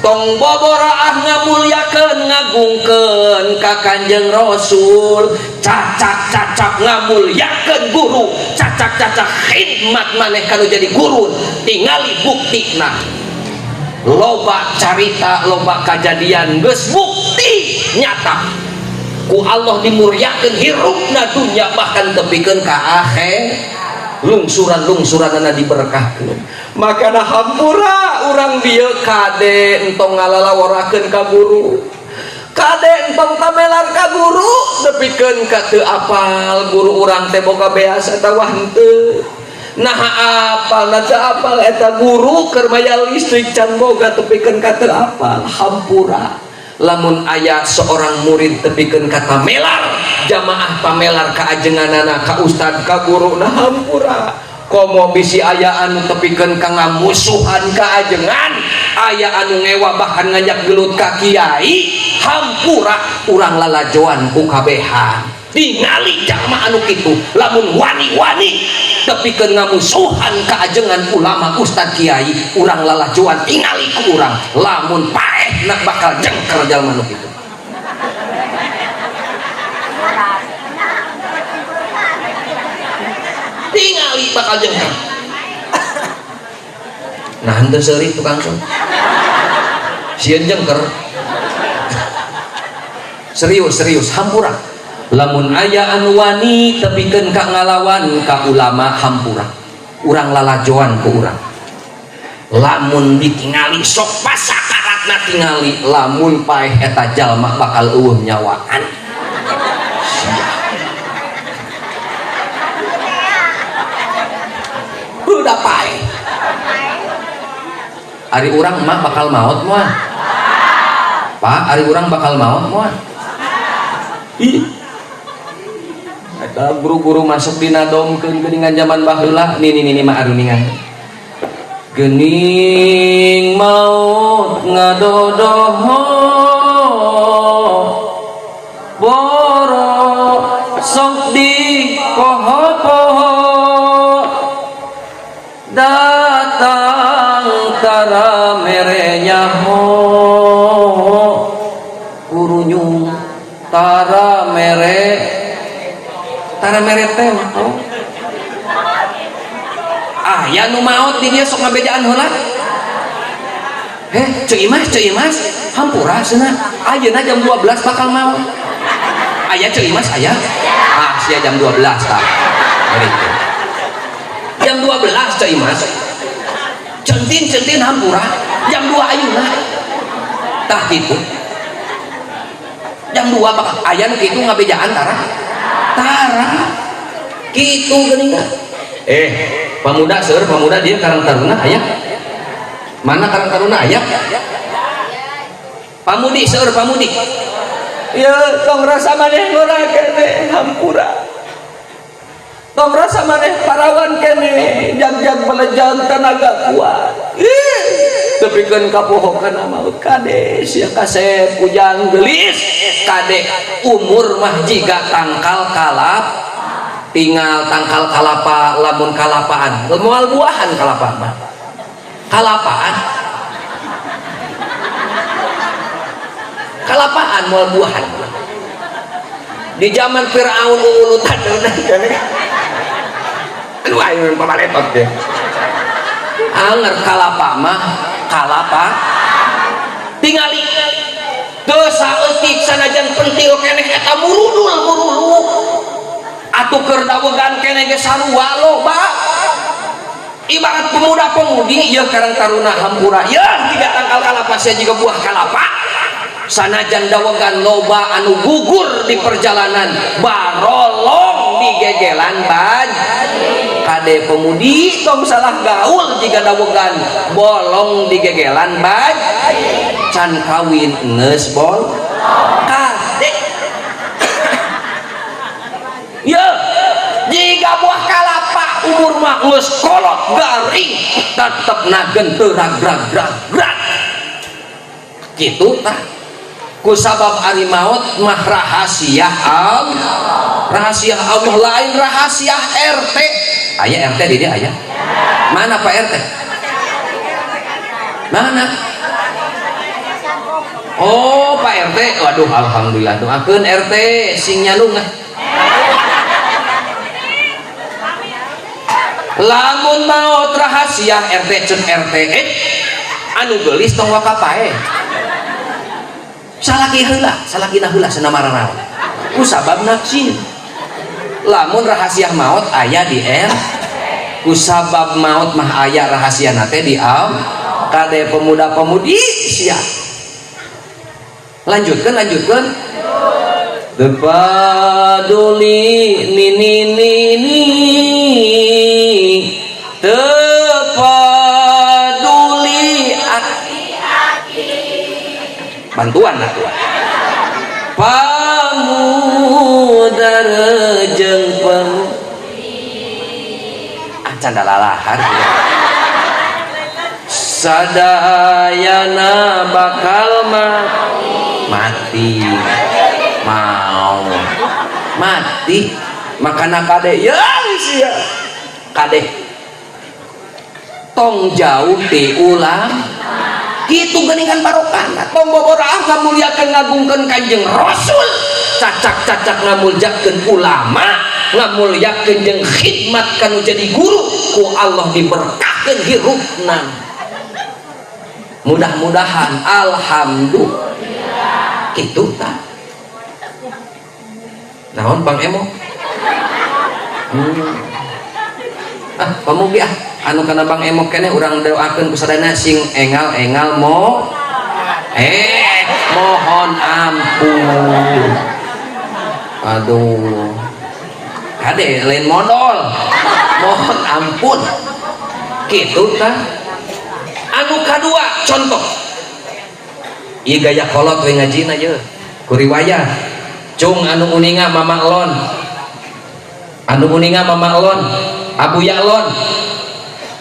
tong boboraah ngamulyakeun ngagungkeun ka Kanjeng Rasul, cacak-cacak ngamulyakeun guru, cacak-cacak khidmat maneh kanu jadi guru." Tingali buktina, loba carita, loba kajadian, geus bukti nyata ku Allah dimuryakeun hirupna dunya bahkan tepikeun ka akhir, lungsuran-lungsuranana diberkahkeun. Makana hampura urang dieu, kade entong ngalalaworakeun ka guru, kade entong tamelar ka guru, tepikeun ka teu apal guru urang teh boga beas atawa henteu. Nah, apal na teu apal eta guru keur mayar listrik can boga, tepikeun ka teu apal. Hampura lamun aya seorang murid tepikeun ka tamelar, jamaah pamelar ka ajenganana, ka ustad, ka guru. Nah, hampura komo bisi aya anu tepikeun ka ngamusuhan ka ajengan, aya anu ngewa bahkan ngajak gelut ka kiai, hampura urang lalajoan ku kabehan. Tingali jalma anu kitu, lamun wani-wani tepikeun ngamusuhan ka ajengan, ulama, ustad, kiai, urang lalajoan, tingali ku urang lamun paeh nak bakal jengker jalma nu kitu. Tingali bakal jengker. Nah, henteu seuri tukang son, sieun jengker. Serius, serius, hampura lamun aya anu wani tepikeun ka ngalawan ka ulama, hampura urang lalajoan ku urang. Lamun ditingali sok pasakaratna, tingali lamun paeh eta jalma bakal eueuh nyawaan. Sia udah paeh. Ari urang mah bakal maot moal, Pak? Ari urang bakal maot moal? Ih, eta guru-guru masuk dina domkeun geuningan zaman baheula. Nih nih nih mah aruningan gening maut ngadodoho boro sok di poho-poho, datang tara mere nyaho, kurunyung tara mere, tara mere tempo. Ah ya, nu maot di dia sok ngabejaan heula. Eh, Ceu Imas, Ceu Imas, hampura cenah ayeuna jam 12 bakal maot. Aya Ceu Imas? Aya? Ah, sia jam 12 tah. Jam 12 Ceu Imas, centin centin, hampura jam 2 ayeuna tah kitu, jam 2 bakal aya nu kitu ngabejaan. Tara, tara kitu geuning. Eh, pemuda, seur pemuda dia Karang Taruna aya? Mana Karang Taruna aya? Pamudi, seur pamudi. Ya, tong rasa maneh ngora kene, hampura. Tong rasa maneh parawan kene, jag-jag belejan tenaga kuat. Ih, Tepikeun ka poho kana maut kade sia kasep ujang geulis kade umur mah jiga tangkal kalap tinggal tangkal kalapa lamun kalapaan moal buahan kalapa mah kalapaan kalapaan moal buahan di zaman Firaun uulutan aduh ayo pamaletot ya anger kalapa mah kalapa tingali teu saeutik sanajan pentil keneh eta murudul murulu atuh keur dawegan keneh ge sarua loba ibarat pemuda-pemudi ieu karang taruna hampura ieu tiga tangkal kalapa sia jiga buah kalapa sanajan dawegan loba anu gugur di perjalanan barolong di gegelan baj kade pemudi tong salah gaul jiga dawegan bolong di gegelan baj can kawin geus bol kade ya jika buah kalapa umur mah geus kolot garing tetep nagen teu rag-rag-rag kitu tah kusabab ari maut mah rahasia Allah, rahasia Allah lain rahasia RT. Aya RT di dia aya. Mana Pak RT? Mana? Oh Pak RT, waduh alhamdulillah doakeun RT sing nyalung ah. Lamun maot rahasia RT cek RT anu geulis tong waka pae. Salaki heula, salakina heula cenah maranaon. Ku sabab nafsi. Lamun rahasia maot aya di R, ku sabab maot mah aya rahasiana teh di al. Kade pemuda-pemudi sia. Lanjutkeun, lanjutkeun. Tepaduli nini nini tepaduli aki-aki bantuan atuh pamuda jeung pemudi ah canda lalahar sadayana bakal mati mau mati makana kade ya sia kade tong jauh ti ulang kitu geuningan barokahna tong boboraah ngamuliakeun ngagungkeun Kanjeng Rasul cacak-cacak ngamuljakeun ulama ngamuliakeun jeung khidmat kanu jadi guru ku Allah diberkahkeun hirupna mudah-mudahan alhamdulillah kitu tah naon Bang Emo ah pamugi ah anu kana Bang Emo keneh urang doakeun ku sadayana sing engal-engal mo mohon ampun aduh kade lain modal mohon ampun kitu tah anu kadua contoh ieu gaya kolot we ngajina ye ku riwayat cung anu uninga Mama Elon anu uninga Mama Elon Abu Ya'lon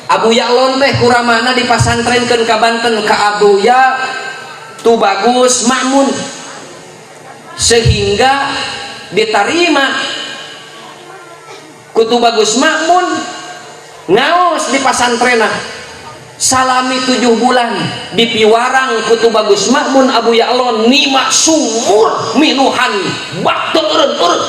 Abu Ya'lon teh kuramana dipasantrenkeun ka Banten ka Abu Ya Tubagus Ma'mun sehingga diterima ku Tubagus Ma'mun ngaos di pasantrena salami 7 bulan di piwarang ku Tubagus Ma'mun Abu Ya'lon nima sumur minuhan bak teu eureun-eureun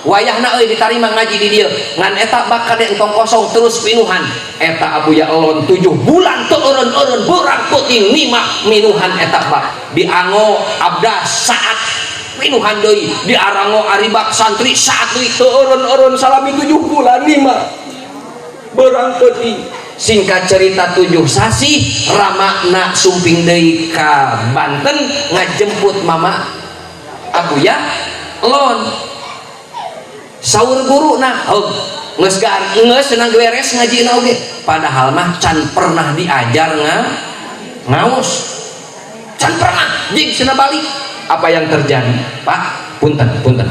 wayahna euy ditarima ngaji di dieu ngan eta bak kade entong kosong terus pinuhan eta Abu Ya'lon 7 bulan teu eureun-eureun beurang peuting nima minuhan eta bak diango abdas saat pinuhan deui diarango aribak santri saat deui teu eureun-eureun salami 7 bulan nima beurang peuting. Singkat cerita 7 sasih ramakna sumping deui ka Banten ngajemput mama Abu Ya'lon saur guruna oh geus geus senang beres ngajina oge padahal mah can pernah diajar ngaos can pernah jig cenah balik apa yang terjadi Pak punten punten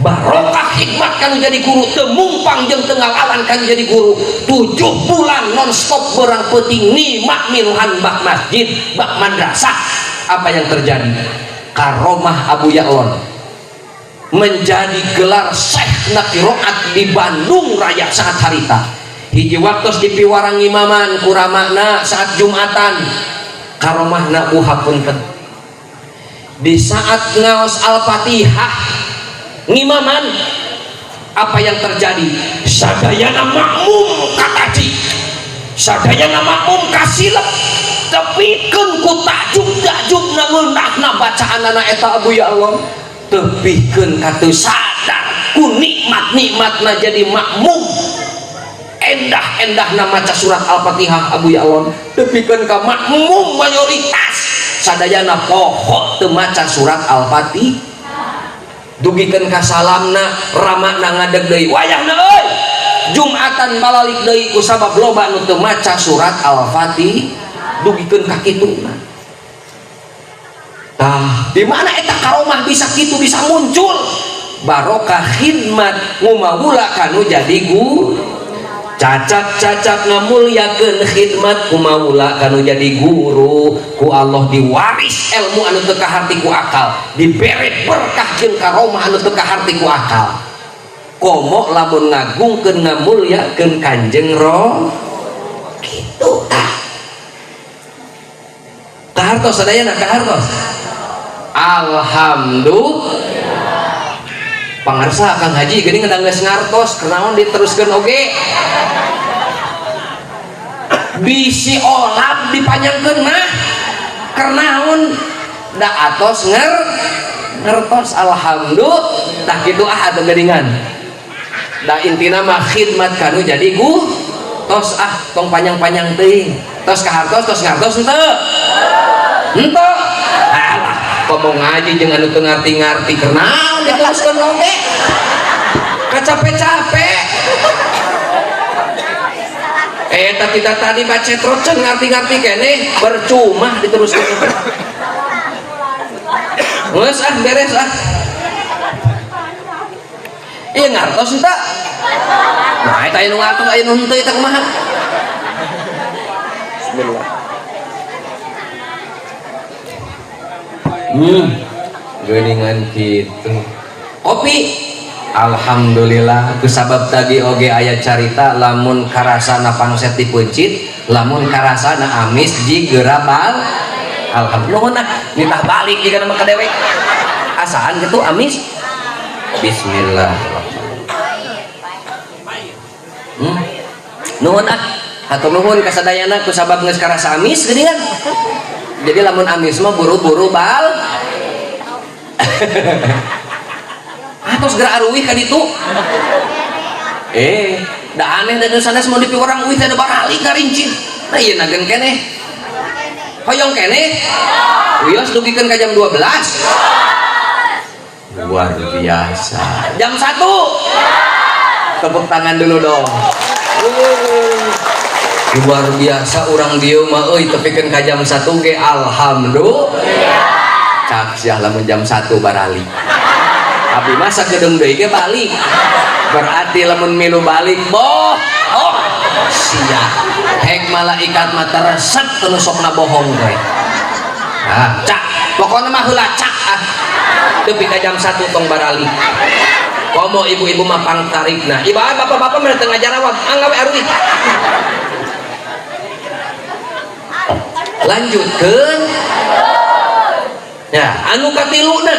Barokah khidmat kanu jadi guru, teu mumpang jeung teu ngalawan kanu jadi guru. 7 bulan nonstop berang peuting nyimak minuhan bak masjid, bak madrasah. Apa yang terjadi? Karomah Abu Ya'lon menjadi gelar Syekh Nakiroat di Bandung Raya saat harita. Hiji waktu dipiwarang imaman kuramakna saat Jumatan. Karomahna buhapunten. Di saat ngaos Al-Fatihah ngimaman, apa yang terjadi? Sadayana makmum kataji, sadayana makmum kasilep, tepikeun ku takjub takjubna ngeunahna bacaanana eta Abu Ya'lon, tepikeun ka teu sadar ku nikmat-nikmatna jadi makmum. Endah-endahna maca surat Al-Fatihah Abu Ya'lon, tepikeun ka makmum mayoritas sadayana poho teu maca surat Al-Fatihah. Dugikeun ka salamna ramakna ngadeg deui wayahna euy Jumatan balalik deui ku sabab loba nu teu maca surat Al-Fatihah, dugikeun ka kituna. Tah, di mana eta karomah bisa kitu bisa muncul? Barokah khidmat ngumawula kanu jadi guru. Cacak-cacak ngamulyakeun khidmat kumawula kanu jadi guru, ku Allah diwaris ilmu anu teu kaharti ku akal, dibere berkah jeung karomah anu teu kaharti ku akal. Komo lamun ngagungkeun ngamulyakeun Kanjeng Ro kitu tah. Kahartos sadayana kahartos. Alhamdulillah. Pangarsa Kang Haji geuning ngedang geus ngartos, kunaon diteruskeun oge? Bisi olap dipanjangkeun mah kernaon da atos ngertos alhamdulillah. Tah kitu ah atuh geuningan. Da intina mah khidmat kanu jadi gu tos ah tong panjang-panjang teuing. Tos kahartos tos ngartos henteu? Henteu. Alah, komo ngaji jeung anu teu ngarti-ngarti kunaon diteruskeun oge? Kacape-cape. Eta kita tadi bacetrot can ngarti-ngarti keneh percuma diteruskeun. Geus ah beres ah. Ieu ngartos henteu? Nah eta anu ngartos aya nu henteu eta kumaha? Bismillah. Geuningan kitu. Kopi. Alhamdulillah kusabab tadi oge aya carita lamun karasana pangset dipeuncit, lamun karasana amis jigerabal. Alhamdulillah nah nitah balik jika nama ka dewek. Asaan gitu amis. Bismillah. Nuhun ah. Hatur nuhun kasadayana kusabab geus karasa amis geuningan. Jadi lamun amis mah buru-buru bal. Atos geura aruwih ka ditu. Da aneh da sanes mau dipi orang uih teh da baralik karincin. Nah ieu nagen keneh. Hoyong keneh. Wios dugikeun ka jam 12. Luar biasa. Jam 1. Tepuk tangan dulu dong. Luar biasa urang dieu mah euy tepikeun ka jam 1 ge alhamdulillah. Cak sia lamun jam 1 baralik. Abdi mah sakedeung deui ge balik. Berarti lamun milu balik boh oh sia. Hek malaikat mah resep teu sokna bohong teh. Ah, cak pokona mah heula cak ah. Tepi ka jam 1 tong baralik. Komo ibu-ibu mah pangtarikna. Iba bapak-bapak mah teu ngajarawab, angga we aruih. Lanjutkeun. Ya, anu katiluna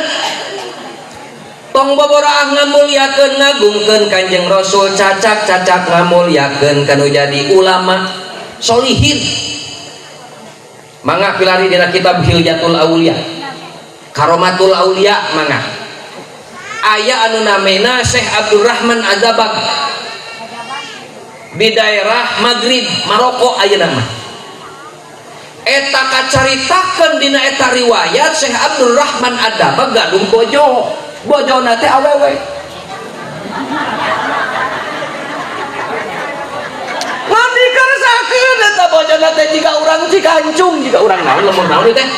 tong boboraah ngamulyakeun ngagungkeun Kanjeng Rasul, cacak-cacak ngamulyakeun kanu jadi ulama solihin. Mangga pilari dina kitab Hilyatul Aulia, Karomatul Aulia mangga. Aya anu namina Syekh Abdurrahman Azabag di daerah Maghrib Maroko ayeuna mah. Eta kacaritakeun dina eta riwayat Syekh Abdurrahman Azabag gaduh bojo. Bojona teh awewe. Ngan dikersakeun eta bojona teh jiga urang Cikancung, jiga urang naon lemur naon teh?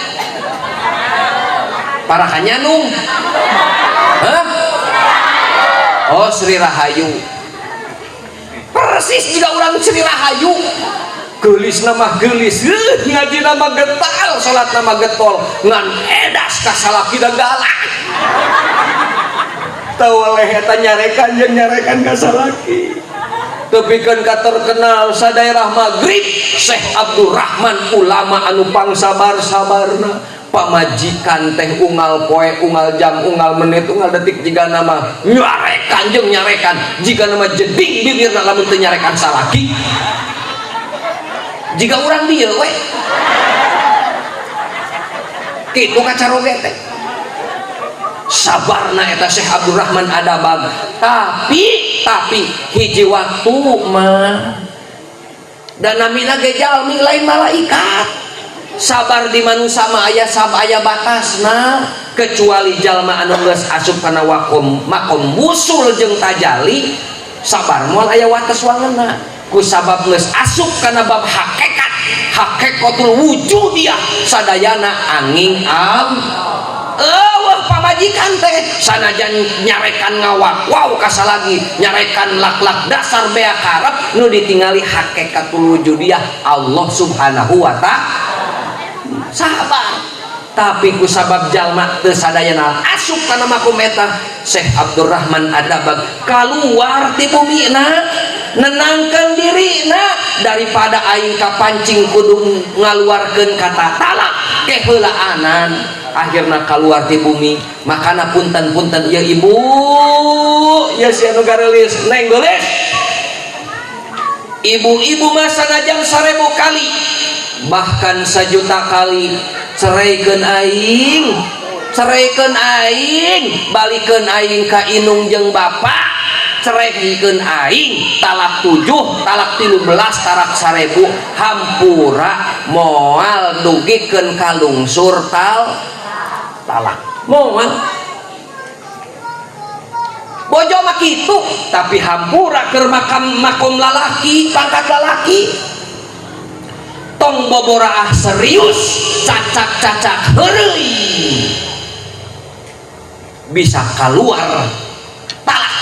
Parakanyanung. Hah? Oh, Sri Rahayu. Persis jika orang Sri Rahayu. Geulis nama geulis, ngaji nama getal, salat nama getol, ngan edas ka salaki da galak. Tawaleh eta nyarekan jeung nyarekan ka salaki. Tepikeun ka terkenal sadaerah Maghrib Syekh Abdurrahman ulama anu pangsabar-sabarna. Pamajikan teh unggal poe, unggal jam, unggal menit, unggal detik jiga nama nyarekan jeung nyarekan, jiga nama jeding bibirna lamun teu nyarekan salaki. Jika urang dieu we kitu kacaroge teh. Sabarna eta Syekh Abdurrahman Adabag, tapi hiji waktu mah dan namina ge jalmi lain malaikat. Sabar di manusia mah aya aya batasna, kecuali jalma anu geus asup kana makom wusul jeung tajali, sabar moal aya wates wangeunna. Ku sabab geus asup kana bab hakikat, hakikatul wujudiyah sadayana angin am eueuh pamajikan teh sanajan nyarekan ngawak wow kasalagi nyarekan lak-lak dasar bea karep nu ditingali hakikatul wujudiyah Allah Subhanahu wa ta'ala. Sabar, tapi ku sabab jalma teu sadayana asup kana makom eta Syekh Abdurrahman Adabag kaluar ti bumina nenangkeun dirina daripada aing kapancing kudu ngaluarkeun kata talak keheulaanan akhirna kaluar ti bumi. Makana punten-punten ieu ibu ieu si anu gareulis neng geulis ibu-ibu mah sanajan 1000 kali bahkan 1.000.000 kali ceraikeun aing, ceraikeun aing, balikeun aing ka inung jeung bapak, ceraikeun aing talak 7, talak 13, talak 1000, hampura moal dugikeun kalungsur talak moal. Bojo mah kitu, tapi hampura keur makam makom lalaki, pangkat lalaki. Tong boboraah serius, cacak-cacak heureuy bisa keluar talak.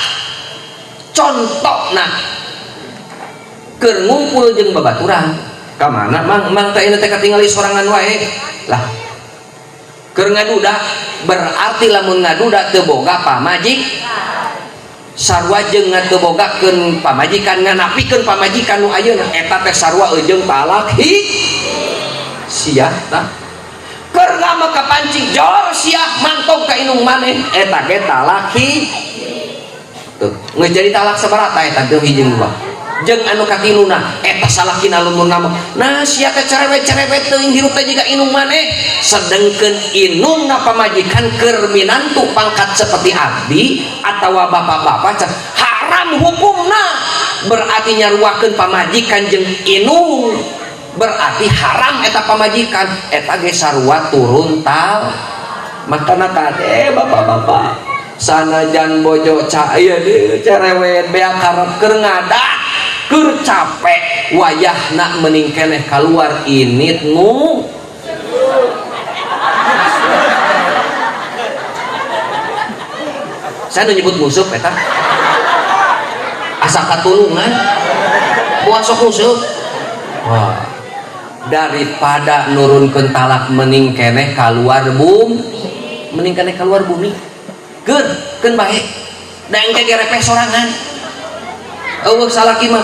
Contohna keur ngumpul jeung babaturan ka mana mang mang teh teh katingali sorangan wae lah keur ngaduda, berarti lamun ngaduda teu boga pamajik sarua jeung teu bogakeun pamajikan nganapikeun pamajikan nu ayeuna eta teh sarua jeung talak hi sia tah keur ngama kapancing jor sia mantog ka inung maneh eta ge talak hi tuh geus jadi talak sabaraha eta teu hiji jeung dua jeung anu katiluna eta salakina lumurna mah nah sia teh cerewet-cerewet teuing hirup teh jiga inung maneh, sedengkeun inungna pamajikan keur minantu pangkat seperti abdi atawa bapak-bapak haram hukumna, berarti nyaruakeun pamajikan jeung inung, berarti haram eta pamajikan eta ge sarua turun tal. Makana kade bapak-bapak sanajan bojo caya cerewet bea karep keur ngadak keur capek wayahna mending keneh kaluar init nu saya nu nyebut musuh eta asa katulungan buat sok musuh. Wah, daripada nurunkeun talak mending keneh kaluar bum mending keneh kaluar bumi keur keun bae da engke gerepeh sorangan eueuh salaki mah,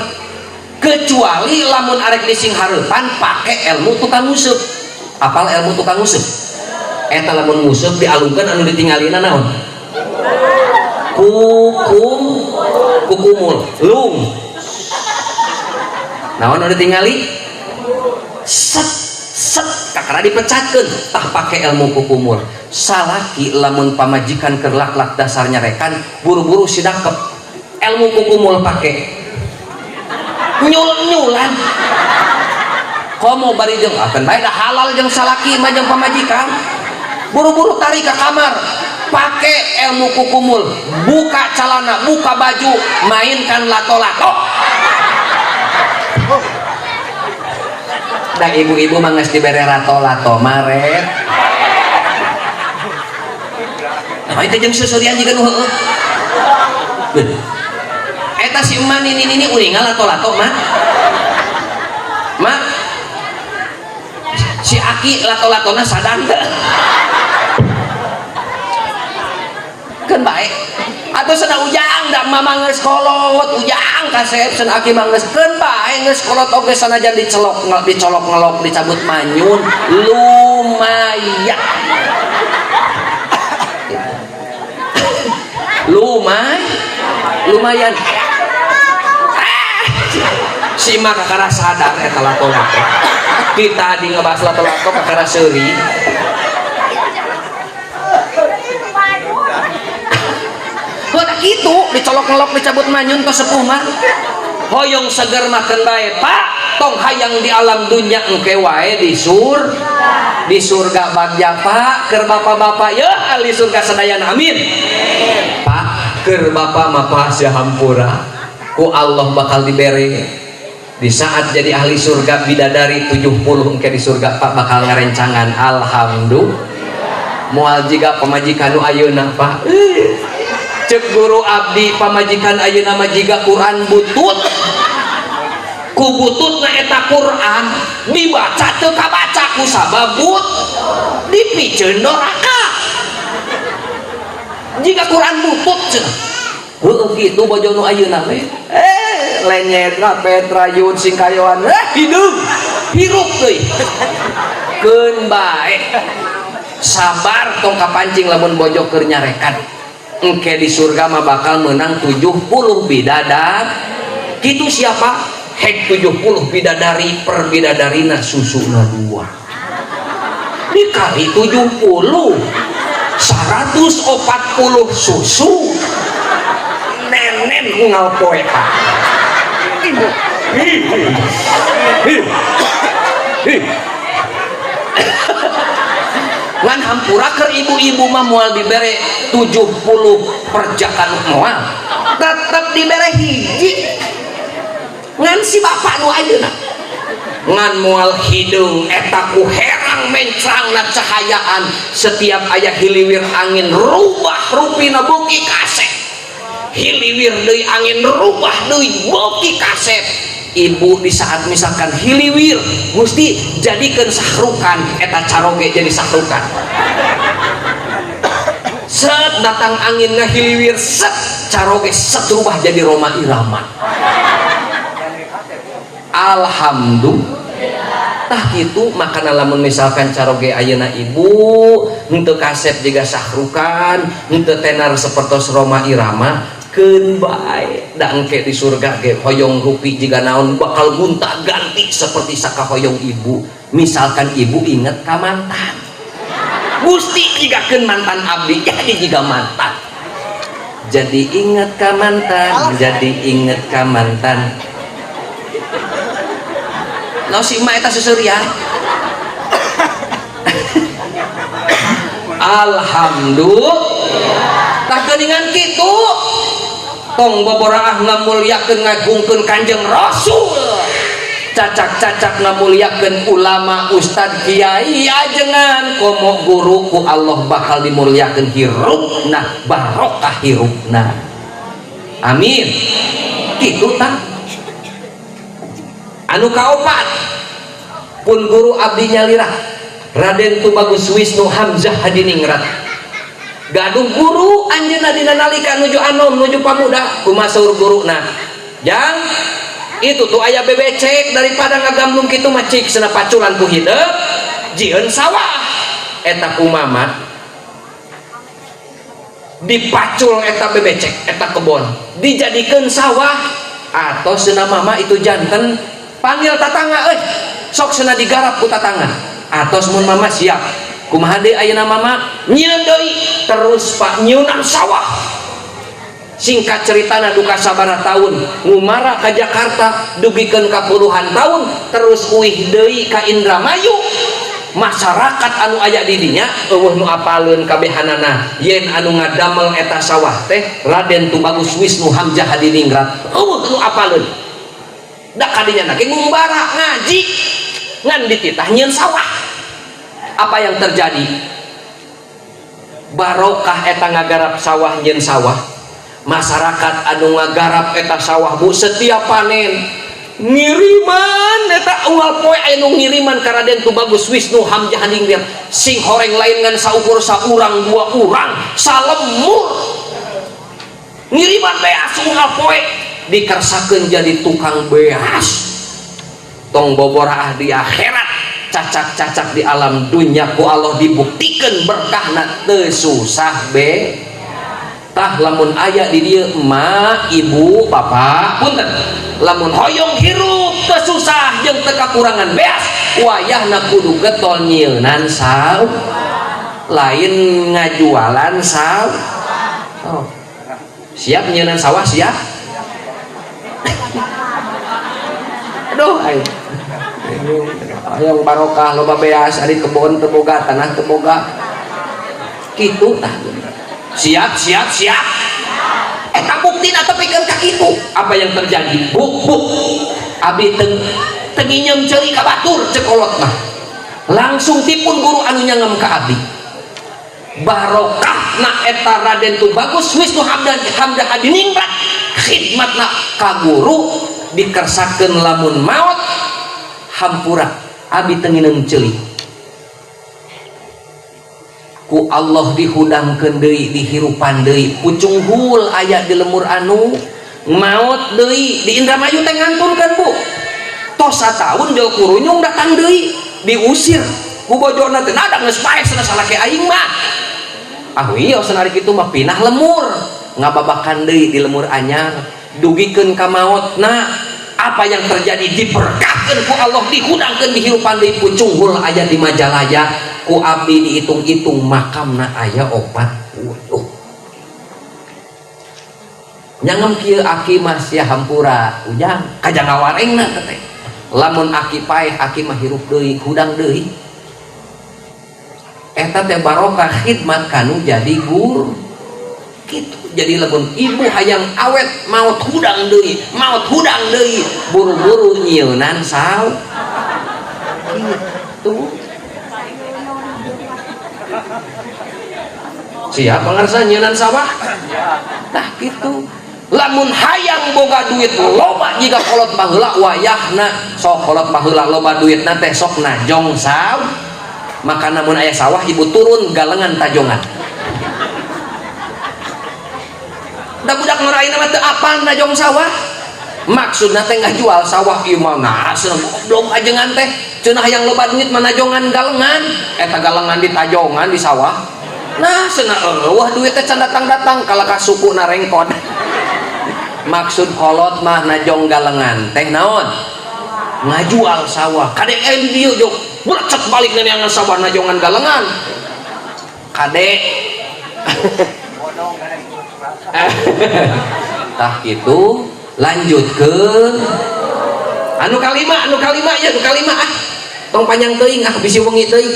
kecuali lamun arek dising hareupan pake ilmu tukang nguseup. Apal ilmu tukang nguseup? Eta lamun nguseup dialungkeun anu ditingalina naon? Kukum kukumul lung naon anu ditingali? Set set kakara dipecatkeun tah pake ilmu kukumul. Salaki lamun pamajikan keur lak-lak dasar nyarekan buru-buru sidakep ilmu kukumul pake nyul-nyulan komo bari jeung akan bae dah halal jeung salaki mah jeung pamajikan buru-buru tarik ke kamar pake ilmu kukumul, buka celana buka baju mainkan lato-lato. Dah ibu-ibu mah geus dibere lato-lato maret. Nah, itu jeung seuseurian jiga nu heueuh. Eta si emak nini-nini uninga lato-lato mak. Mak si aki lato-latona sadar teu? Keun bae. Atuh cenah ujang da mama geus kolot, ujang kasep cenah aki mah geus keun bae geus kolot oge sanajan dicelok dicolok ngelok dicabut manyun lumayan. Lumayan. Si mah kakara sadar eta lato-lato. Kita di ngebahas lato-lato kakara seuri. Heuh kitu dicolok ngelok dicabut manyun tos sepuh mah. Hoyong seger makan bae, Pak. Tong hayang di alam dunya engke wae di di surga bagja Pak, keur bapak-bapak yeuh ahli surga sadayana amin. Pak, keur bapak mah pasya hampura. Ku Allah bakal dibere. Di saat jadi ahli surga bidadari 70 engke di surga Pak bakal ngarencangan alhamdulillah. Moal jiga pamajikan nu ayeuna Pak. Cek guru abdi pamajikan ayeuna mah jiga Quran butut. Ku bututna eta Quran dibaca teu kabaca ku sabab dipiceun doraka. Jiga Quran butut cenah. Heueuh kitu bojo nu ayeuna we. Lenyet rapet rayun singkayoan hideung hirup deui. Keun bae. Sabar tong kapancing lamun bojo keur nyarekan. Engke di surga mah bakal menang 70 bidadari. Kitu siapa? Hek 70 bidadari per bidadarina susuna 2. Dikali 70 140 susu. Nenen unggal poe Pak. Ngan hampura keur ibu-ibu mah moal dibere 70 perjakan moal. Tetep dibere hiji. Ngan si bapak nu ayeuna ngan moal hideung eta ku herang mencrangna cahayaan setiap aya hiliwir angin rubah rupina beuki kasep. Hiliwir deui angin rubah deui beuki kasep. Ibu di saat misalkan hiliwir mesti jadikeun sahrukan eta caroge jadi sahrukan. Set datang angin ngahiliwir set caroge set rubah jadi Roma Irama. Alhamdulillah. Tah kitu makana lamun misalkan caroge ayeuna ibu henteu kasep jiga sahrukan henteu tenar sapertos Roma Irama keun bae da engke di surga ge hoyong rupi jiga naon bakal gonta ganti seperti sakahoyong ibu. Misalkan ibu inget ka mantan, Gusti jigakeun mantan abdi jadi jiga mantan. Jadi inget ka mantan, jadi inget ka mantan. No si emak eta seuseurian. Alhamdulillah. Tah geuningan kitu tong boboraah ngamulyakeun ngagungkeun Kanjeng Rasul. Cacak-cacak ngamulyakeun ulama, ustad, kiai, ajengan komo guru ku Allah bakal dimulyakeun hirupna, barokah hirupna. Amin. Kitu tah. Anu kaopat pun guru abdi nyalira Raden Tubagus Wisnu Hamzah Hadiningrat. Gaduh guru anjeunna dina nalika nuju anom nuju pamuda kumaha saur guruna. Jang itu tuh aya bebecek daripada ngagamblung kitu mah cik cenah paculan ku hideung jieun sawah. Eta kumaha dipacul eta bebecek eta kebon dijadikeun sawah atau cenah mama itu janten panggil tatangga euy sok cenah digarap ku tatangga atos mun mama siap kumaha deui ayeuna mama nyieun deui terus Pak nyieunang sawah. Singkat ceritana duka sabaraha tahun ngumara ka Jakarta dugikeun ka puluhan tahun terus uih deui ka Indramayu. Masyarakat anu aya di dinya eueuh nu apaleun kabehanana yen anu ngadamel eta sawah teh Raden Tubagus Wisnu Hamzah Hadiningrat eueuh nu apaleun. Da kadinya ge ngumbara ngaji ngan dititah nyieun sawah. Apa yang terjadi? Barokah eta ngagarap sawah nyieun sawah. Masyarakat anu ngagarap eta sawah, Bu, setiap panen ngiriman eta unggal poe aya nu ngiriman ka Raden Tubagus Wisnu Hamzah Hadiningrat. Sing horeng lain ngan saukur saurang dua urang, salemur ngiriman beas unggal poe. Dikersakeun jadi tukang beas, tong boboraah di akhirat, cacak-cacak di alam dunya ku Allah dibuktikan berkahna, teu susah be. Tah, lamun aya di dieu emak, ibu, bapak, punten, lamun hoyong hirup teu susah jeung teu kakurangan beas, wayahna kudu getol nyieunnan sawah, lain ngajualan sawah. Oh. Siap nyieunnan sawah? Siap? Aduh, ayo hoyong barokah, loba beas, ari kebon teu boga, tanah teu boga, kitu tah. Siap, siap, siap. Eta buktina tepikeun ka kitu. Apa yang terjadi? Bu, Bu, abi teu teu nginyeum ceuli ka batur, ceuk kolot mah. Langsung tipun guru anu nyangem ka abdi. Barokahna eta Raden Tubagus Wisnu Hamdan Hamzah Hadiningrat khidmatna ka guru, dikersakeun lamun maot hampura, abi teu nginyeum ceuli. Ku Allah dihudangkeun deui, dihirupan deui, pucunghul aya di lemur anu maot deui di Indramayu teh, ngantunkeun, Bu. Tos sataun jol kurunyung datang deui, diusir ku bojona teh, nada geus paeh cenah salaki aing mah. Ah iya cenah, ari kitu mah pinah lemur, ngababakan deui di lemur anyar, dugikeun ka maotna. Apa yang terjadi? Diberkahkeun ku Allah, dihudangkeun, dihirupan deui, pucunghul aya di Majalaya. Ku abdi dihitung-hitung makamna aya 40. Nyangem kieu, aki mah sia hampura ujang kajang ngawarengna teh. Lamun aki paeh, aki mah hirup deui, hudang deui. Eta teh barokah khidmat kanu jadi guru kitu. Jadi lamun ibu hayang awet, maot hudang deui, maot hudang deui, buru-buru nyieunan saw kitu. Siap pangarsa nyieunan sawah? Tah kitu. Lamun hayang boga duit loba jiga kolot baheula, wayahna sok kolot baheula loba duitna teh sok najong saw. Maka namun aya sawah ibu turun galengan tajongan. Da budak ngaraina mah teu apal najong sawah. Maksudna teh ngajual sawah ieu mah nah cenah goblok ajengan teh. Cenah hayang loba duit mah najongan galengan. Eta galengan di tajongan di sawah. Nah cenah eueuh duit teh can datang-datang kalakah suku narengkon. Maksud kolot mah najong galengan teh naon? Ngajual sawah. Kadek di dieu jog blecet balik neangan sawah najongan galengan. Kadek. Tah kitu lanjut ke anu kalima, anu kalima ya, anu kalima ah. Tong panjang teuing ah, bisi wengi teuing.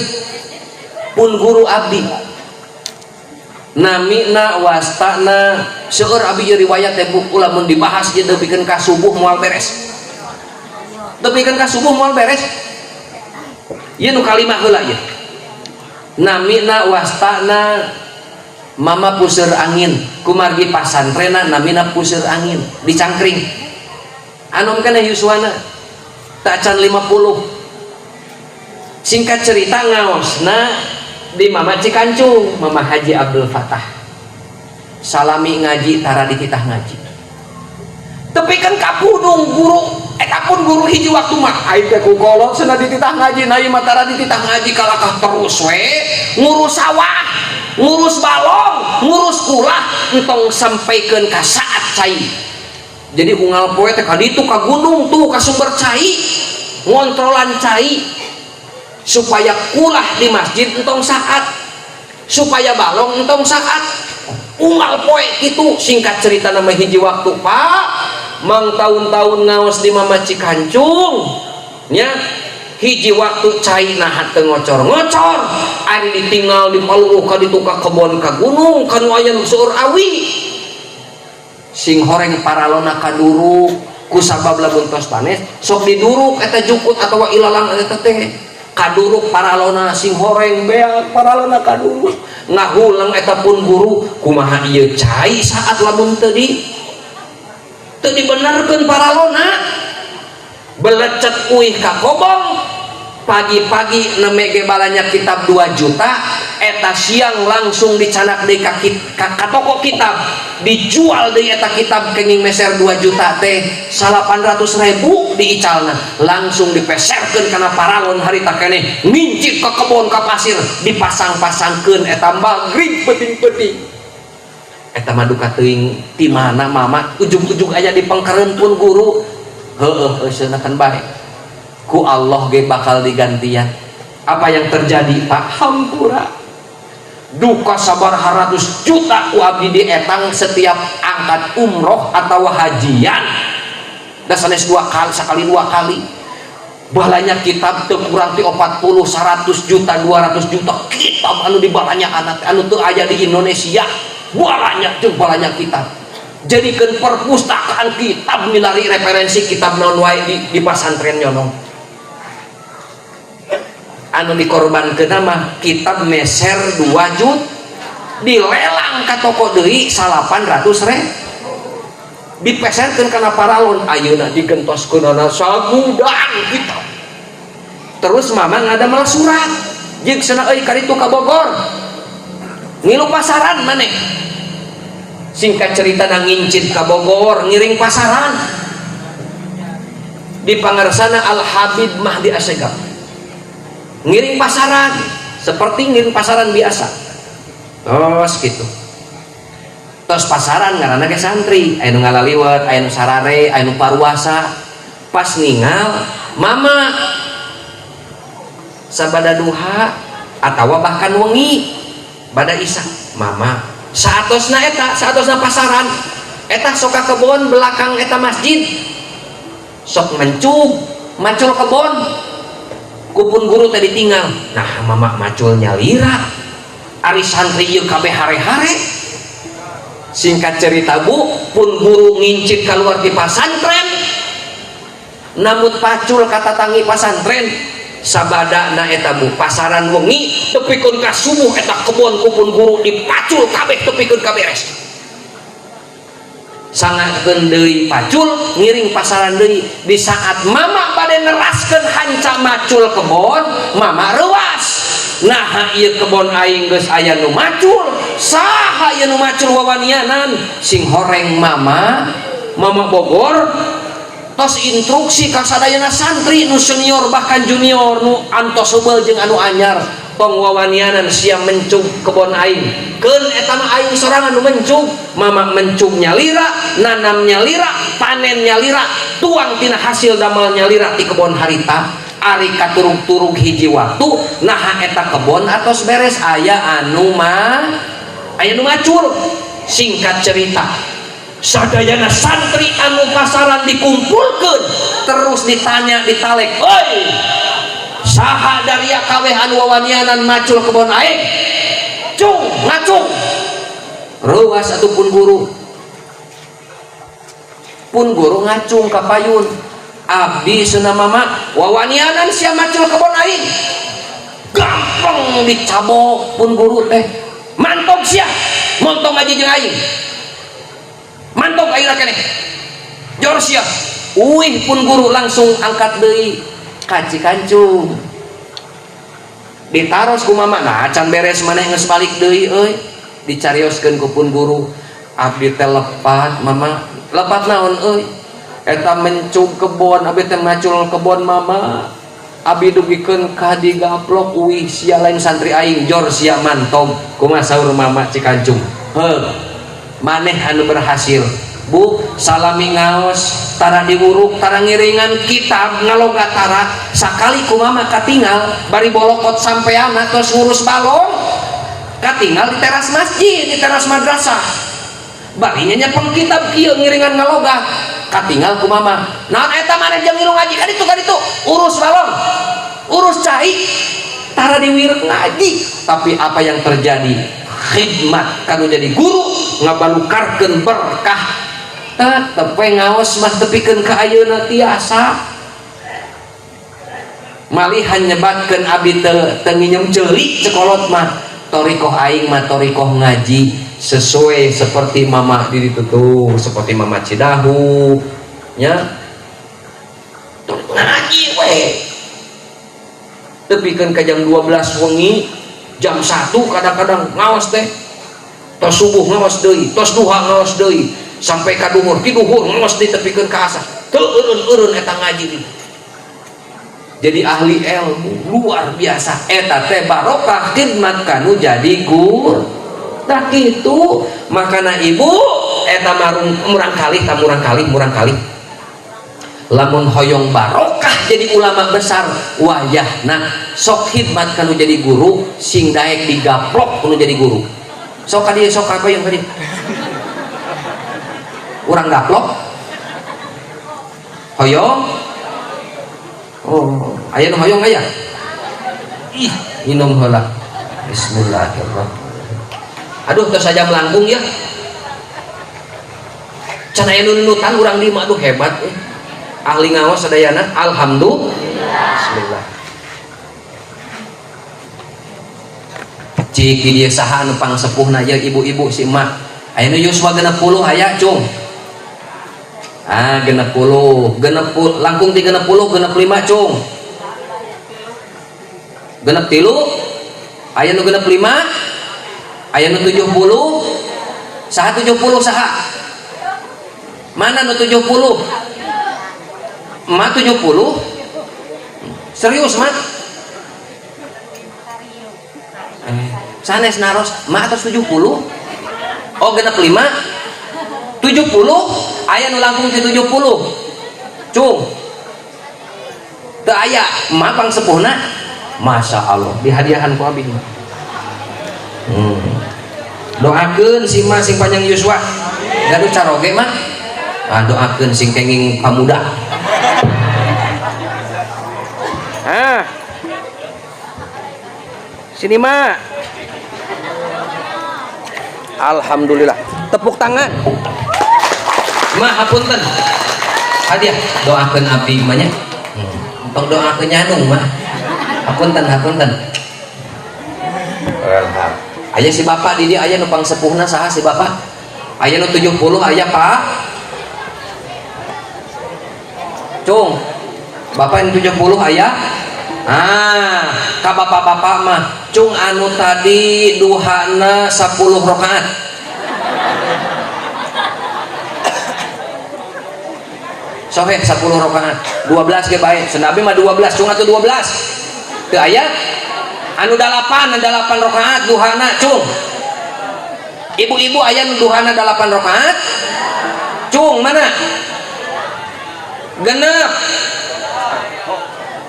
Pun guru abdi namina wastana seueur abdi ieu riwayat teh, Bu, lamun dibahas ieu tepikeun ka subuh moal beres. Tepikeun ka subuh moal beres. Ieu nu kalima heula ieu. Namina wastana Mama Puseur Angin, kumargi pasantrena namina Puseur Angin dicangkring. Anom kana yuswana tacan 50. Singkat cerita ngaosna di Mama Cikancung, Mama Haji Abdul Fatah. Salami ngaji tara dititah ngaji. Tapi kan kapudung guru, eta pun guru hiji waktu mah aing teh ku kolot cenah dititah ngaji, na ieu mah tara dititah ngaji, kalakah terus we ngurus sawah, ngurus balong, ngurus kulah, entong sampaikeun ka saat cai. Jadi unggal poe teh ka ditu ka gunung tuh ka sumber cai, ngontrolan cai supaya kulah di masjid entong saat, supaya balong entong saat. Unggal poe kitu. Singkat cerita nama hiji waktu, Pak, mang tahun-tahun ngaos di Mama Cikancung nya, hiji waktu cai nah teu ngocor-ngocor, ari ditinggal di paluruh ka ditu ka kebon ka gunung ka nu aya nu seueur awi, sing horeng paralona kaduruk kusabab lamun tos panes sok diduruk eta jukut atawa ilalang eta teh. Kaduruk paralona, sing horeng beak paralona kaduruk. Ngahulang eta pun guru, kumaha ieu cai saat lamun teu di teu dibenerkeun paralona. Belecet uih ka kobong pagi-pagi, neme ge balanya kitab 2 juta. Eta siang langsung dicanak deui ka toko kitab, dijual deui eta kitab kenging meser 2 juta teh 800 ribu. Diicalna langsung dipeserkeun kana paralon harita keneh, ngincit ke kebon, ka pasir, dipasang-pasangkeun eta magrib peuting-peuting. Eta mah duka teuing ti mana mama ujug-ujug aya di pengkeren pun guru. Heueuh, euseuh kan bae ku Allah ge bakal digantian. Apa yang terjadi, Pak? Hampura duka sabar ratus juta ku abdi dietang setiap angkat umroh atau hajian, da sanes dua kali, sekali dua kali. Balanya kitab teu kurang ti 40, 100 juta, 200 juta kitab anu dibalanya anak anu teu aya di Indonesia. Balanya jeung balanya kitab, jadikan perpustakaan kitab, milari referensi kitab naon wae di pasantren nyonong. Anu dikorbankeun mah kitab meser 2 juta, dilelang ka toko deui 800 ribu, dipeserkeun kana paralon. Ayeuna digentoskeunana sagudang kitab. Terus mama ngadamel surat jeung cenah, "Euy, karitu ka Bogor ngilu pasaran maneh." Singkat cerita, na ngincit ka Bogor ngiring pasaran di pangarsana Al Habib Mahdi Assegaf. Ngiring pasaran seperti ngiring pasaran biasa, terus gitu, terus pasaran ngaranna ge santri, aya nu ngalaliwet, aya nu sarare, aya nu paruasa. Pas ningal mama sabada duha atawa bahkan wengi bada isya, mama saatosna eta, saatosna pasaran eta sok ka kebon belakang eta masjid, sok mencug macul kebon ku pun guru tadi tinggal. Nah, mama macul nyalira, ari santri ieu kabeh hare-hare. Singkat cerita, Bu, pun guru ngincit keluar di pasantren, namun pacul kata tangi pasantren sabada na eta, Bu. Pasaran wengi tepikeun ka subuh, eta kebon ku pun guru dipacul kabeh tepikeun ka beres. Sangatkeun deui pacul, ngiring pasaran deui. Di saat mama bade neraskeun hanca macul kebon, mama reuas, "Nah, ieu kebon aing geus aya nu macul, saha ieu nu macul wawanianan?" Sing horeng mama. Mama Bogor tos instruksi ka sadayana santri nu senior bahkan junior, nu antos sebel jeung anu anyar, "Tong wawanianan sia mencug kebon aing, keun eta mah aing sorangan nu mencug." Mama mencug nyalira, nanam nyalira, panen nyalira, tuang tina hasil damel nyalira ti kebon harita. Ari katurug-turug hiji waktu, nah eta kebon atos beres, aya anu mah aya nu macul. Singkat cerita, sadayana santri anu pasaran dikumpulkan, terus ditanya, ditalek, "Oi, saha dari kabeh anu wawanianan macul kebon aing? Cung ngacung." Reuas ataupun guru, pun guru ngacung ka payun, "Abdi," cenah mama, "wawanianan sia macul kebon aing." Gampang dicabok pun guru teh, "Mantog sia, montong ngaji jeung aing, mantog aing keneh, jor sia." Uih pun guru langsung angkat deui ka Cikancung, ditaros ku mama, "Nah, can beres maneh geus balik deui euy?" Dicarioskeun ku pun guru, "Abdi teh lepat, Mama." "Lepat naon euy?" "Eta mencug kebon, abdi teh macul kebon mama, abi dugikeun ka digaplok." "Uih sia, lain santri aing, jor sia, mantog." Kumaha saur mama Cikancung? Heuh, maneh anu berhasil. Bu, salami ngaos tara diwuruk, tara ngiringan kitab, ngaloga tara. Sakali ku mama katingal bari bolokot sampeana terus ngurus balong, katingal di teras masjid, di teras madrasah, bari nyepeng kitab kieu ngiringan ngaloga. Katingal ku mama, "Naon eta maneh jeung ngilu ngaji? Kaditu, kaditu, urus balong, urus cai, tara diwirek ngaji." Tapi apa yang terjadi? Khidmat kanu jadi guru ngabalukarkeun berkah, tetep we ngaos mah tepikeun ka ayeuna tiasa. Malihan nyebatkeun abi teu nginjem ceuli cekolot mah. Torikoh aing mah torikoh ngaji sesuai seperti mama di ditu tuh, seperti mama Cidahu nya. Ngaji we. Tepikeun ka jam 12 wengi, jam 1 kadang-kadang ngaos teh. Tos subuh ngaos deui, tos duha ngaos deui, sampai ka duhur, ti duhur ngaos deui tepikeun ka asar. Teu eureun-eureun eta ngaji di. Jadi ahli ilmu luar biasa. Eta teh barokah khidmat kanu jadi guru. Tah kitu, makana ibu eta marung murang kalih ta murang kalih murang kalih. Lamun hoyong barokah jadi ulama besar wayahna sok khidmat kanu jadi guru sing daek digaplok kanu jadi guru. Sok ka dieu sok ka yang ka dieu. Urang gaplok hoyong. Oh, aya nu hoyong aya? Ih, minum heula. Bismillahirrahmanirrahim. Aduh, tos sajam langkung ya. Can aya nu nunutan urang di mah aduh hebat euy. Ahli ngaos sadayana, alhamdulillah. Bismillah. Cik di dieu saha anu pangsepuhna ieu ibu-ibu si emak. Aya nu yuswa 60 aya cung. Ah, 60, 60 langkung ti 60, 65 cung. 63 aya nu 65, aya nu 70. Saha 70 saha? Mana nu 70? Emak 70? Serius, Mak? Sanes naros, emak atas 70? Oh, 65? 70? Aya nu langkung ti 70. Cung. Teu aya, emak pangsepuhna. Masya Allah, dihadiahan ku abi. Doakeun si emak sing panjang yuswa. Gaduh caroge mah. Ah, doakeun sing kenging pamuda. Ah. Sini, Mak. Alhamdulillah. Tepuk tangan. Mak hapunten. Hadiah doakeun abdi mah nya. Tong doakeun nyanung mah. Hapunten, hapunten. Alhamdulillah. Aya si bapak di dieu aya nu pangsepuhna saha si bapak? Aya nu 70 aya Pak. Cung. Bapak yang 70 aya? Ah, ka bapak-bapak mah cung anu tadi duhana 10 rakaat. Sohe 10 rakaat. 12 ge bae. Senabi mah 12, cung atuh 12. Teu aya? Anu 8, 8 rakaat duhana cung. Ibu-ibu aya nu duhana 8 rakaat? Cung mana? Genep.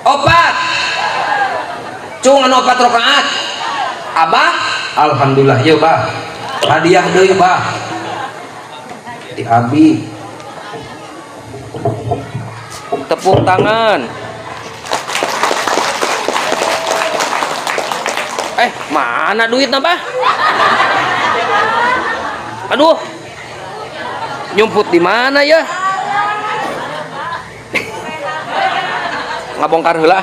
4. Cung anu 4 rakaat. Abah, alhamdulillah ieu bah. Hadiah deui bah. Di abi. Tepuk tangan. Mana duitna, Bah? Aduh. Nyumput di mana ya? Ngabongkar heula.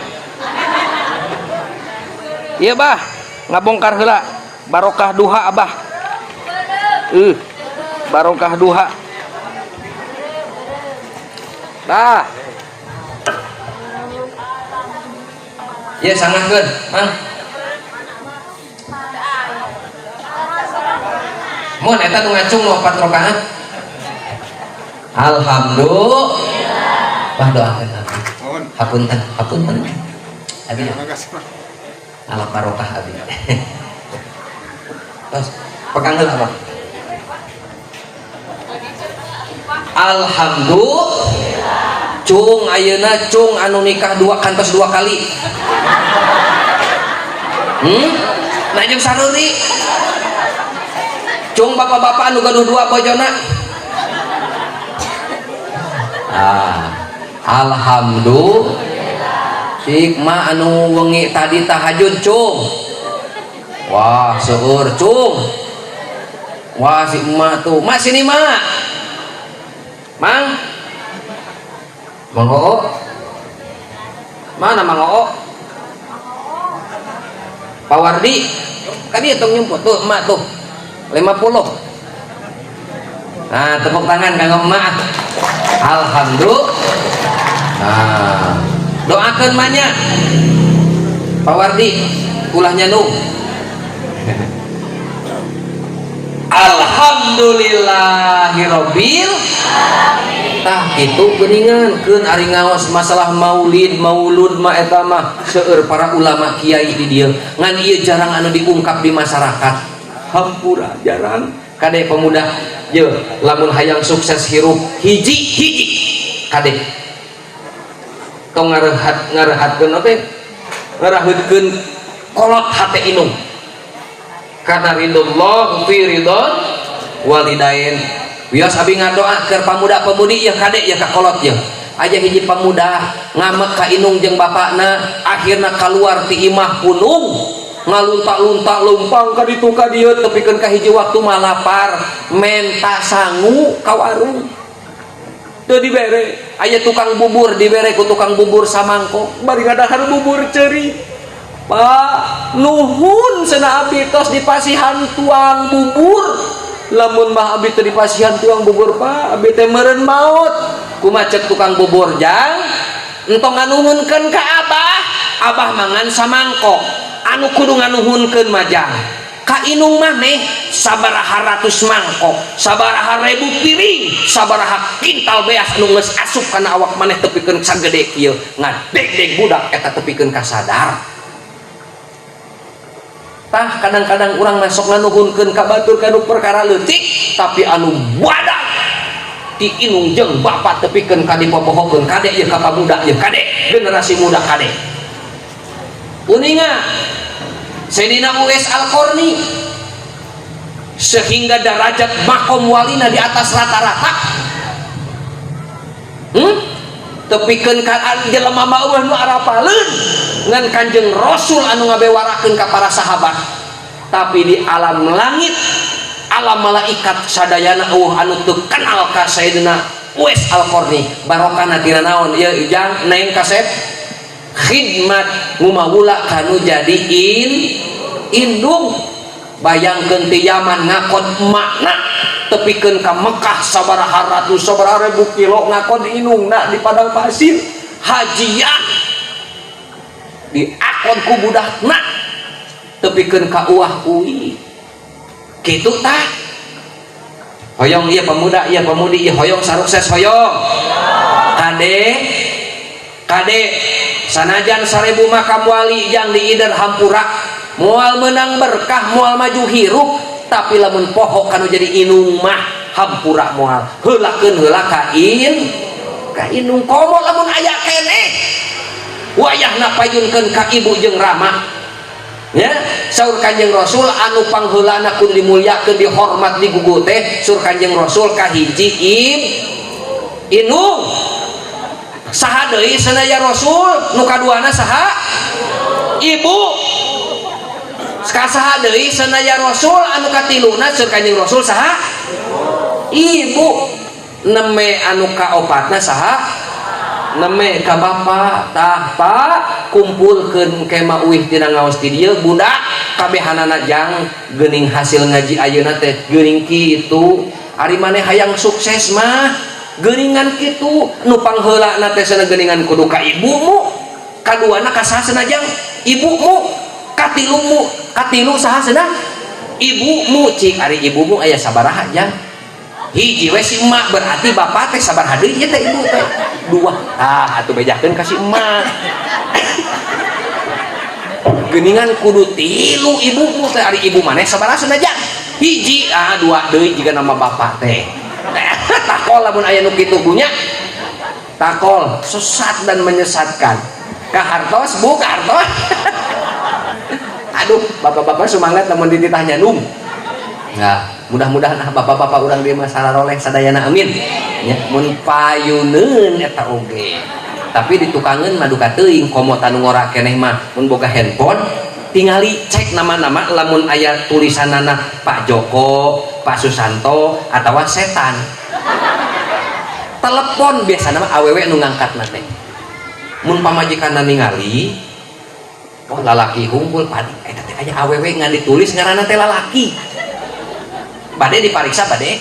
Iya, Bah. Ngabongkar heula. Barokah duha, Abah. Barokah duha. Bah. Ya sangahkeun, Mang. Mun eta nu ngacung nu 4 rakaat. Alhamdulillah. Bah doakeun abdi. Hapunten, hapunten. Abi. Ala barokah abi. Tos, pegang heula, Bang. Alhamdulillah. Cung ayeuna cung anu nikah dua kantos 2 kali. Nah jeung sareuri. Cung bapak-bapak anu gaduh 2 bojona. Ah, alhamdulillah. Cik mah anu wengi tadi tahajud cung. Wah, seueur cung. Wah, si emak tuh. Mak sini, Mak. Mang. Mang Oo. Mana Mang Oo? Pak Wardi kan dia tong nyumput tuh emak tuh 50. Nah, tepuk tangan kanggo emak. Alhamdulillah. Nah, doakan banyak Pak Wardi ulah nyandung. Alhamdulillahirabbil tah kitu geuningan keun ari ngaos masalah maulid maulud mah eta mah seueur para ulama kiai di dieu ngan ieu jarang anu diungkap di masyarakat. Hampura jarang kade pemuda ye lamun hayang sukses hirup hiji hiji kade tong ngarehat ngarehatkeun teh ngaraheutkeun kolot hate inung karena ridullah fi ridon walidain. Wios abi ngadoa keur pamuda pemudi ya kade ya ka kolot ya aja hiji pamuda ngamek ka inung jeung bapakna akhirna kaluar ti imah punung ngalunta-lunta leumpang ka ditu ka dieu tepikeun ka hiji waktu malapar menta sangu ka warung teu dibere aya tukang bubur dibere ku tukang bubur samangkok bari ngadahar bubur ceuri. Pak nuhun cenah abdi tos dipasihan tuang bubur lamun mah abdi teu dipasihan tuang bubur Pak abdi teh meureun maot kumaha cek tukang bubur jang entong nganuhunkeun ka abah abah mangan samangkok anu kudu nganuhunkeun mah jang ka inung maneh sabaraha ratus mangkok sabaraha ribu piring sabaraha kintal beas anu geus asup kana awak maneh tepikeun sagede kieu ngadegdeg budak eta tepikeun kasadar. Tah kadang-kadang urang masuk nganuhunkeun ka batur kanu perkara leutik tapi anu badak ti inung jeung bapak tepikeun ka dipopohokeun kade ieu ka pamuda ieu kade generasi muda kade. Uninga Sayyidina Uwais Al-Qarni sehingga derajat makom walina di atas rata-rata. Tepikeun ka jelema mah eueuh nu arapaleun ngan Kanjeng Rasul anu ngabewarakeun ka para sahabat tapi di alam langit alam malaikat sadayana eueuh anu teu kenal ka Sayyidina Uwais Al-Qarni barokana tina naon ieu ujang neng kasep khidmat ngumawula kanu jadi indung bayangkeun ti Yaman ngakod makna tepikeun ka Mekah sabaraha ratus sabaraha ribu kilo ngakod inungna di padang pasir hajian diakon ku budakna tepikeun ka uah uwi kitu tah hoyong ieu pemuda ieu pemudi ieu hoyong sarukses hoyong kade kade sanajan 1000 makam wali yang diider hampura moal menang berkah moal maju hirup tapi lamun poho kanu jadi inung mah hampura moal heulakeun heula ka inung komo lamun aya keneh wayahna payunkeun ka ibu jeung rama ya saur Kanjeng Rasul anu pangheulana kudu dimulyakeun dihormat digugu teh saur Kanjeng Rasul kahiji inung saha deui sanaya Rasul nu kaduana saha ibu saha deui sanaya Rasul anu katiluna saur Kanjeng Rasul saha ibu neme anu kaopatna saha neme ka bapa tah pak kumpulkeun kema uih tina ngaos ti dieu budak kabehanana jang geuning hasil ngaji ayeuna teh geuning kitu ari maneh hayang sukses mah geuningan kitu nu pangheulana teh cenah geuningan kudu ka ibumu kaduana ka saha cenah jang ibumu katilumu katilu saha cenah ibumu cik ari ibumu aya sabaraha jang hiji we si emak berarti bapak teh sabaraha deui ieu teh ibu teh dua ah atuh bejakeun ka si emak geuningan kudu tilu ibumu teh ari ibu maneh sabaraha cenah jang hiji ah dua deui jiga nama bapak teh takol lamun aya nu kitu bunya takol sesat dan menyesatkan kahartos bu kahartos aduh bapak-bapak semangat lamun dititah nyandung nah mudah-mudahan ah bapak-bapak urang di masalah roleh sadayana amin ya mun payuneun eta oge tapi ditukangeun mah duka teuing komo tanu ngora keneh mah mun boga handphone tingali cek nama-nama lamun aya tulisanana Pak Joko, Pak Susanto atawa setan telepon biasana mah awewe nu ngangkatna teh mun pamajikanna ningali Oh, lalaki hungkul padi eta teh aya awewe ngan ditulis ngaranna teh lalaki. Bade dipariksa bade?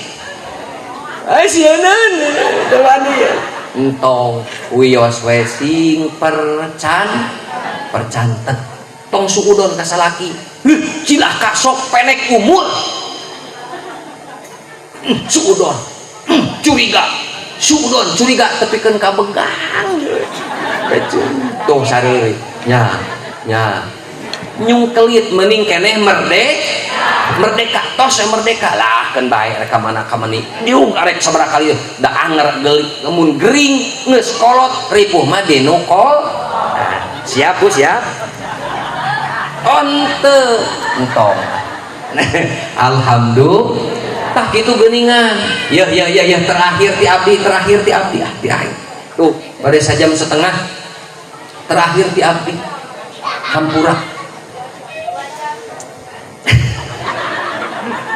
Ah, sieuneun teu wani. Entong wios we sing percanten. Tong suudon ka salaki. Heuh, cilaka sok pendek umur. Suudon. Curiga. Suudon curiga tepikeun ka begang. Tuh sareuri. Nya, nya. Nyungkelit mending keneh merdeka tos merdeka lah kan bae rek ka mana ka mani diung arek sabaraha kali da anger geulik mun gering geus kolot ripuh mah dinu kol. Nah, siap Bu, siap onte entong. Alhamdulillah tah kitu geuningan. Ya ya ya ya, terakhir ti abdi, terakhir ti abdi, ah ti akhir tuh pada sajam setengah terakhir ti abdi hampura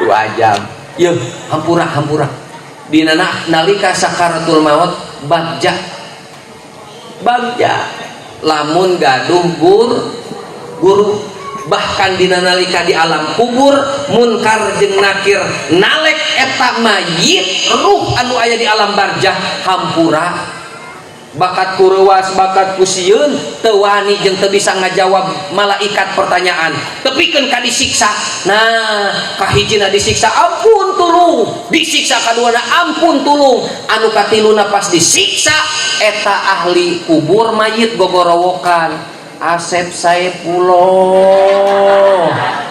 2 jam. Yeuh, hampura hampura. Dina nalika sakaratul maut bagja. Bagja lamun gaduh guru bahkan dina nalika di alam kubur munkar jeung nakir nalek eta mayit ruh anu aya di alam barjah hampura bakat ku reuas bakat ku sieun teu wani jeung teu bisa ngajawab malaikat pertanyaan tepikeun ka disiksa. Nah, kahijina disiksa ampun tulung, disiksa kaduana ampun tulung, anu katiluna pas disiksa eta ahli kubur mayit gogorowokan Asep Saepullah,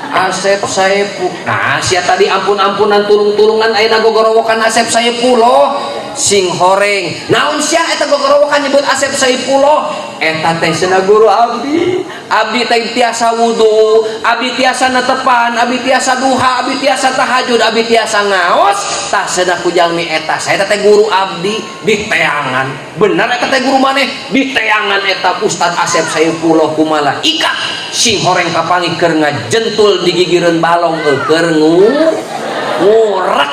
Asep Saepullah. Nah, sia tadi ampun-ampunan tulung-tulungan ayeuna gogorowokan Asep Saepullah sing horeng. Naon sia eta gogorowokan nyebut Asep Saepullah? Eta teh cenah guru abdi. Abdi teh tiasa wudu, abdi tiasa netepan, abdi tiasa duha, abdi tiasa tahajud, abdi tiasa ngaos. Tah cenah ku jalmi eta, saya teh guru abdi diteangan. Bener eta teh guru maneh diteangan eta Ustad Asep Saepullah ku malaikat sing horeng kapangi keur ngajentul di gigireun balong keur ngurek.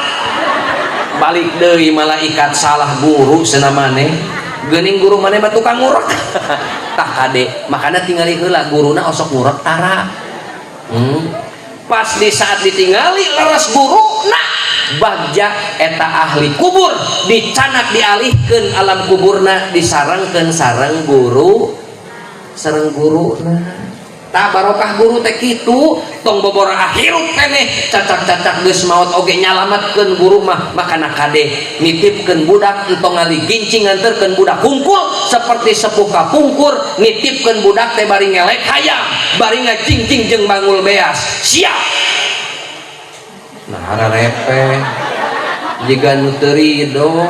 Balik deui malaikat salah guru cenah maneh. Geuning guru maneh mah tukang ngurek. Tah kade, makana tingali heula guruna osok ngurek tara. Pas di saat ditingali leres guruna bagja eta ahli kubur dicanak dialihkeun alam kuburna disarengkeun sareng guru sareng guruna. Tah barokah guru teh kitu tong bobora hirup keneh cacak-cacak geus maot oge nyalametkeun guru mah makana kade nitipkeun budak entong ngaligincing nganterkeun budak hungkul seperti sepuh kapungkur nitipkeun budak teh bari ngelek hayam bari ngajingjing jeung bangul beas siap. Nah hararepeh jiga nu teu rido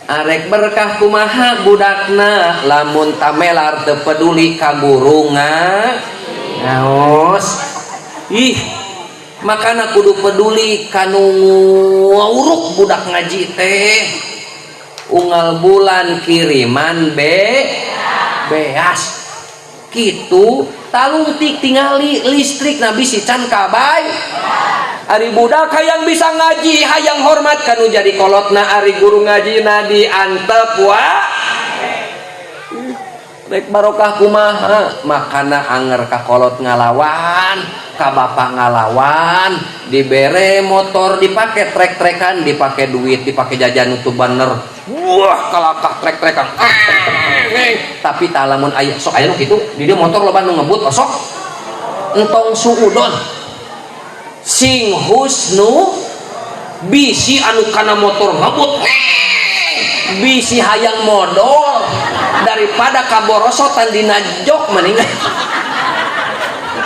arek berkah kumaha budakna lamun tamelar teu peduli ka guru ngaos. Ih makana kudu peduli kanu nguruk budak ngaji teh unggal bulan kiriman beas kitu talungtik tingali listrik nabi si can kabay. Ari budak hayang bisa ngaji hayang hormat kanu jadi kolotna ari guru ngaji na diantep wa rek barokah kumaha makana anger ka kolot ngalawan ka bapak ngalawan dibere motor dipake trek-trekan dipake duit dipake jajan nu bener wah kalakah trek-trekan tapi tah lamun aya sok aya nu kitu di dieu motor loba nu ngebut osok entong suudon sing husnu bisi anu kana motor ngebut bisi hayang modol daripada kaborosotan dina jok mending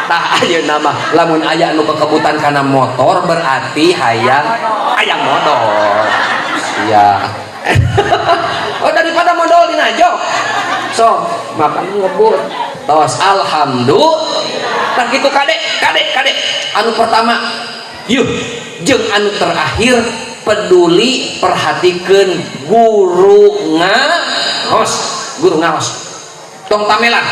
tah ayeuna mah lamun aya anu kekebutan kana motor berarti hayang hayang modol sia. Oh daripada modol dina jok so makan ngebut tos alhamdulillah. Tah kitu kade kade kade anu pertama yuh jeung anu terakhir peduli perhatikeun guru ngaos guru ngaos tong tamelan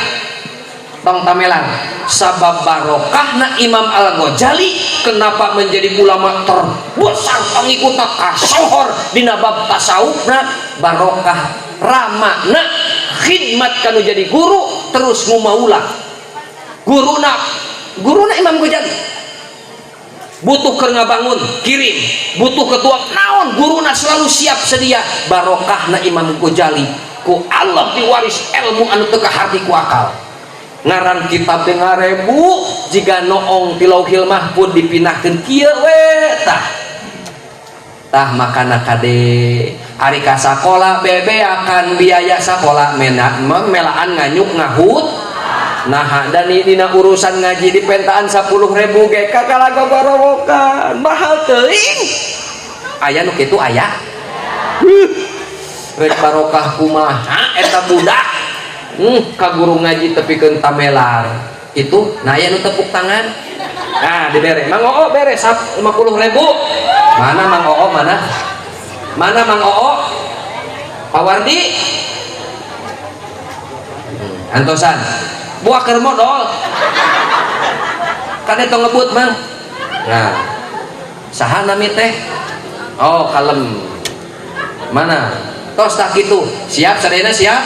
tong tamelan sabab barokahna Imam Al-Ghazali kenapa menjadi ulama terbesar pengikutna kasohor dina bab tasawufna barokah ramana khidmat kanu jadi guru terus ngumaula Guruna, guruna Imam Ghazali butuh keur ngabangun, kirim. Butuh ketua naon, guruna selalu siap sedia. Barokahna Imam Ghazali, ku Allah diwaris ilmu anu teu kaharti ku akal. Ngaran kitab teh ngarebu jiga noong ti Lauhil Mahfud dipindahkeun kieu we. Tah, tah, makana kade, ari ka sakola bebeakan biaya sakola, mena melaan nganyuk ngahut. Nah, dan ini dina urusan ngaji di pentaan 10.000 ge kakala gogorowokan, mahal teuing. Aya nu kitu aya. Rek barokah kumaha eta budak ka guru ngaji tepikeun tamelar itu? Nah, aya nu tepuk tangan. Nah, dibere Mang Oo, bere 50.000. Mana Mang Oo? Mana, mana Mang Oo? Pak Wardi, antosan buah keur modal kan itu ngebut, Mang. Nah, saha nami teh? Oh, kalem. Mana tos? Tak gitu, siap sadayana? Siap.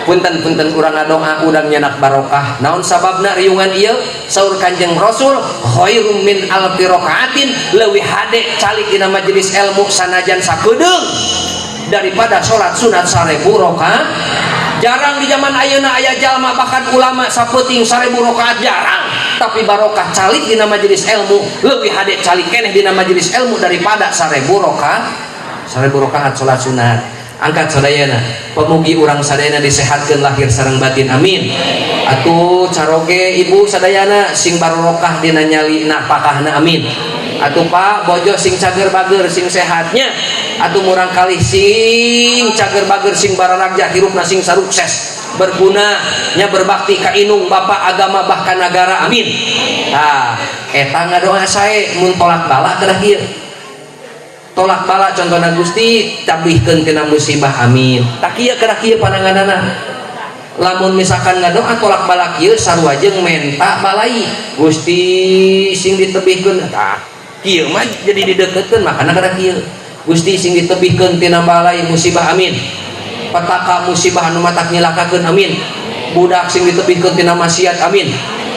Punten, punten, urang ngadoa, urang nyenak barokah. Naon sababna riungan ieu? Saur Kanjeng Rasul, khairum min alfi rakaatin, leuwih hade calik dina majelis ilmu sanajan sakedeung daripada salat sunat 1000 rakaat. Jarang di zaman ayeuna aya jalma, bahkan ulama, sapeuting 1000 rakaat jarang. Tapi barokah calik dina majelis ilmu leuwih hade calik keneh dina majelis ilmu daripada 1000 rakaat, 1000 rakaat salat sunat. Angkat sadayana. Pemugi urang sadayana disehatkeun lahir sareng batin, amin. Atuh caroge, ibu sadayana sing barokah dina nyali napakahna, amin. Atuh pak bojo sing cager bager, sing sehatnya. Atuh murang kali sing cager bager, sing bararagja hirupna, sing sarukses, berguna nya, berbakti ka indung bapak, agama, bahkan negara, amin. Nah, eta ngadoa sae. Mun tolak bala kedah kieu, tolak bala contohna, Gusti tabihkeun tina musibah, amin. Tak kieu, kedah kieu pananganana. Lamun misalkan ngadoa tolak bala kieu sarua jeung menta balai, Gusti sing ditebihkeun. Tah, kieu mah jadi dideketkeun. Makana kedah kieu, Gusti sing ditebihkeun tina balai musibah, amin. Petaka musibah anu matak nyilakakeun, amin. Budak sing ditebihkeun tina maksiat, amin.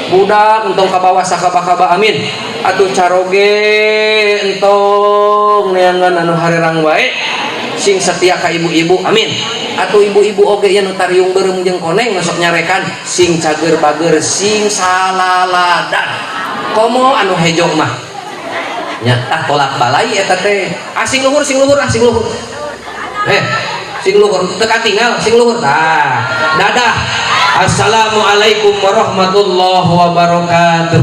Budak entong kabawa sakaba-kaba, amin. Atuh caroge entong neangan anu harerang wae, sing setia ka ibu-ibu, amin. Atuh ibu-ibu oge yen nu tariung beureum jeung koneng nu sok nyarekan, sing cager bager, sing salaladan, komo anu hejo mah nya. Tah, tolak balai eta teh. Ah, sing luhur, sing luhur, ah, sing luhur. Eh, sing luhur, teu katingal, sing luhur. Tah, dadah. Assalamualaikum warahmatullahi wabarakatuh.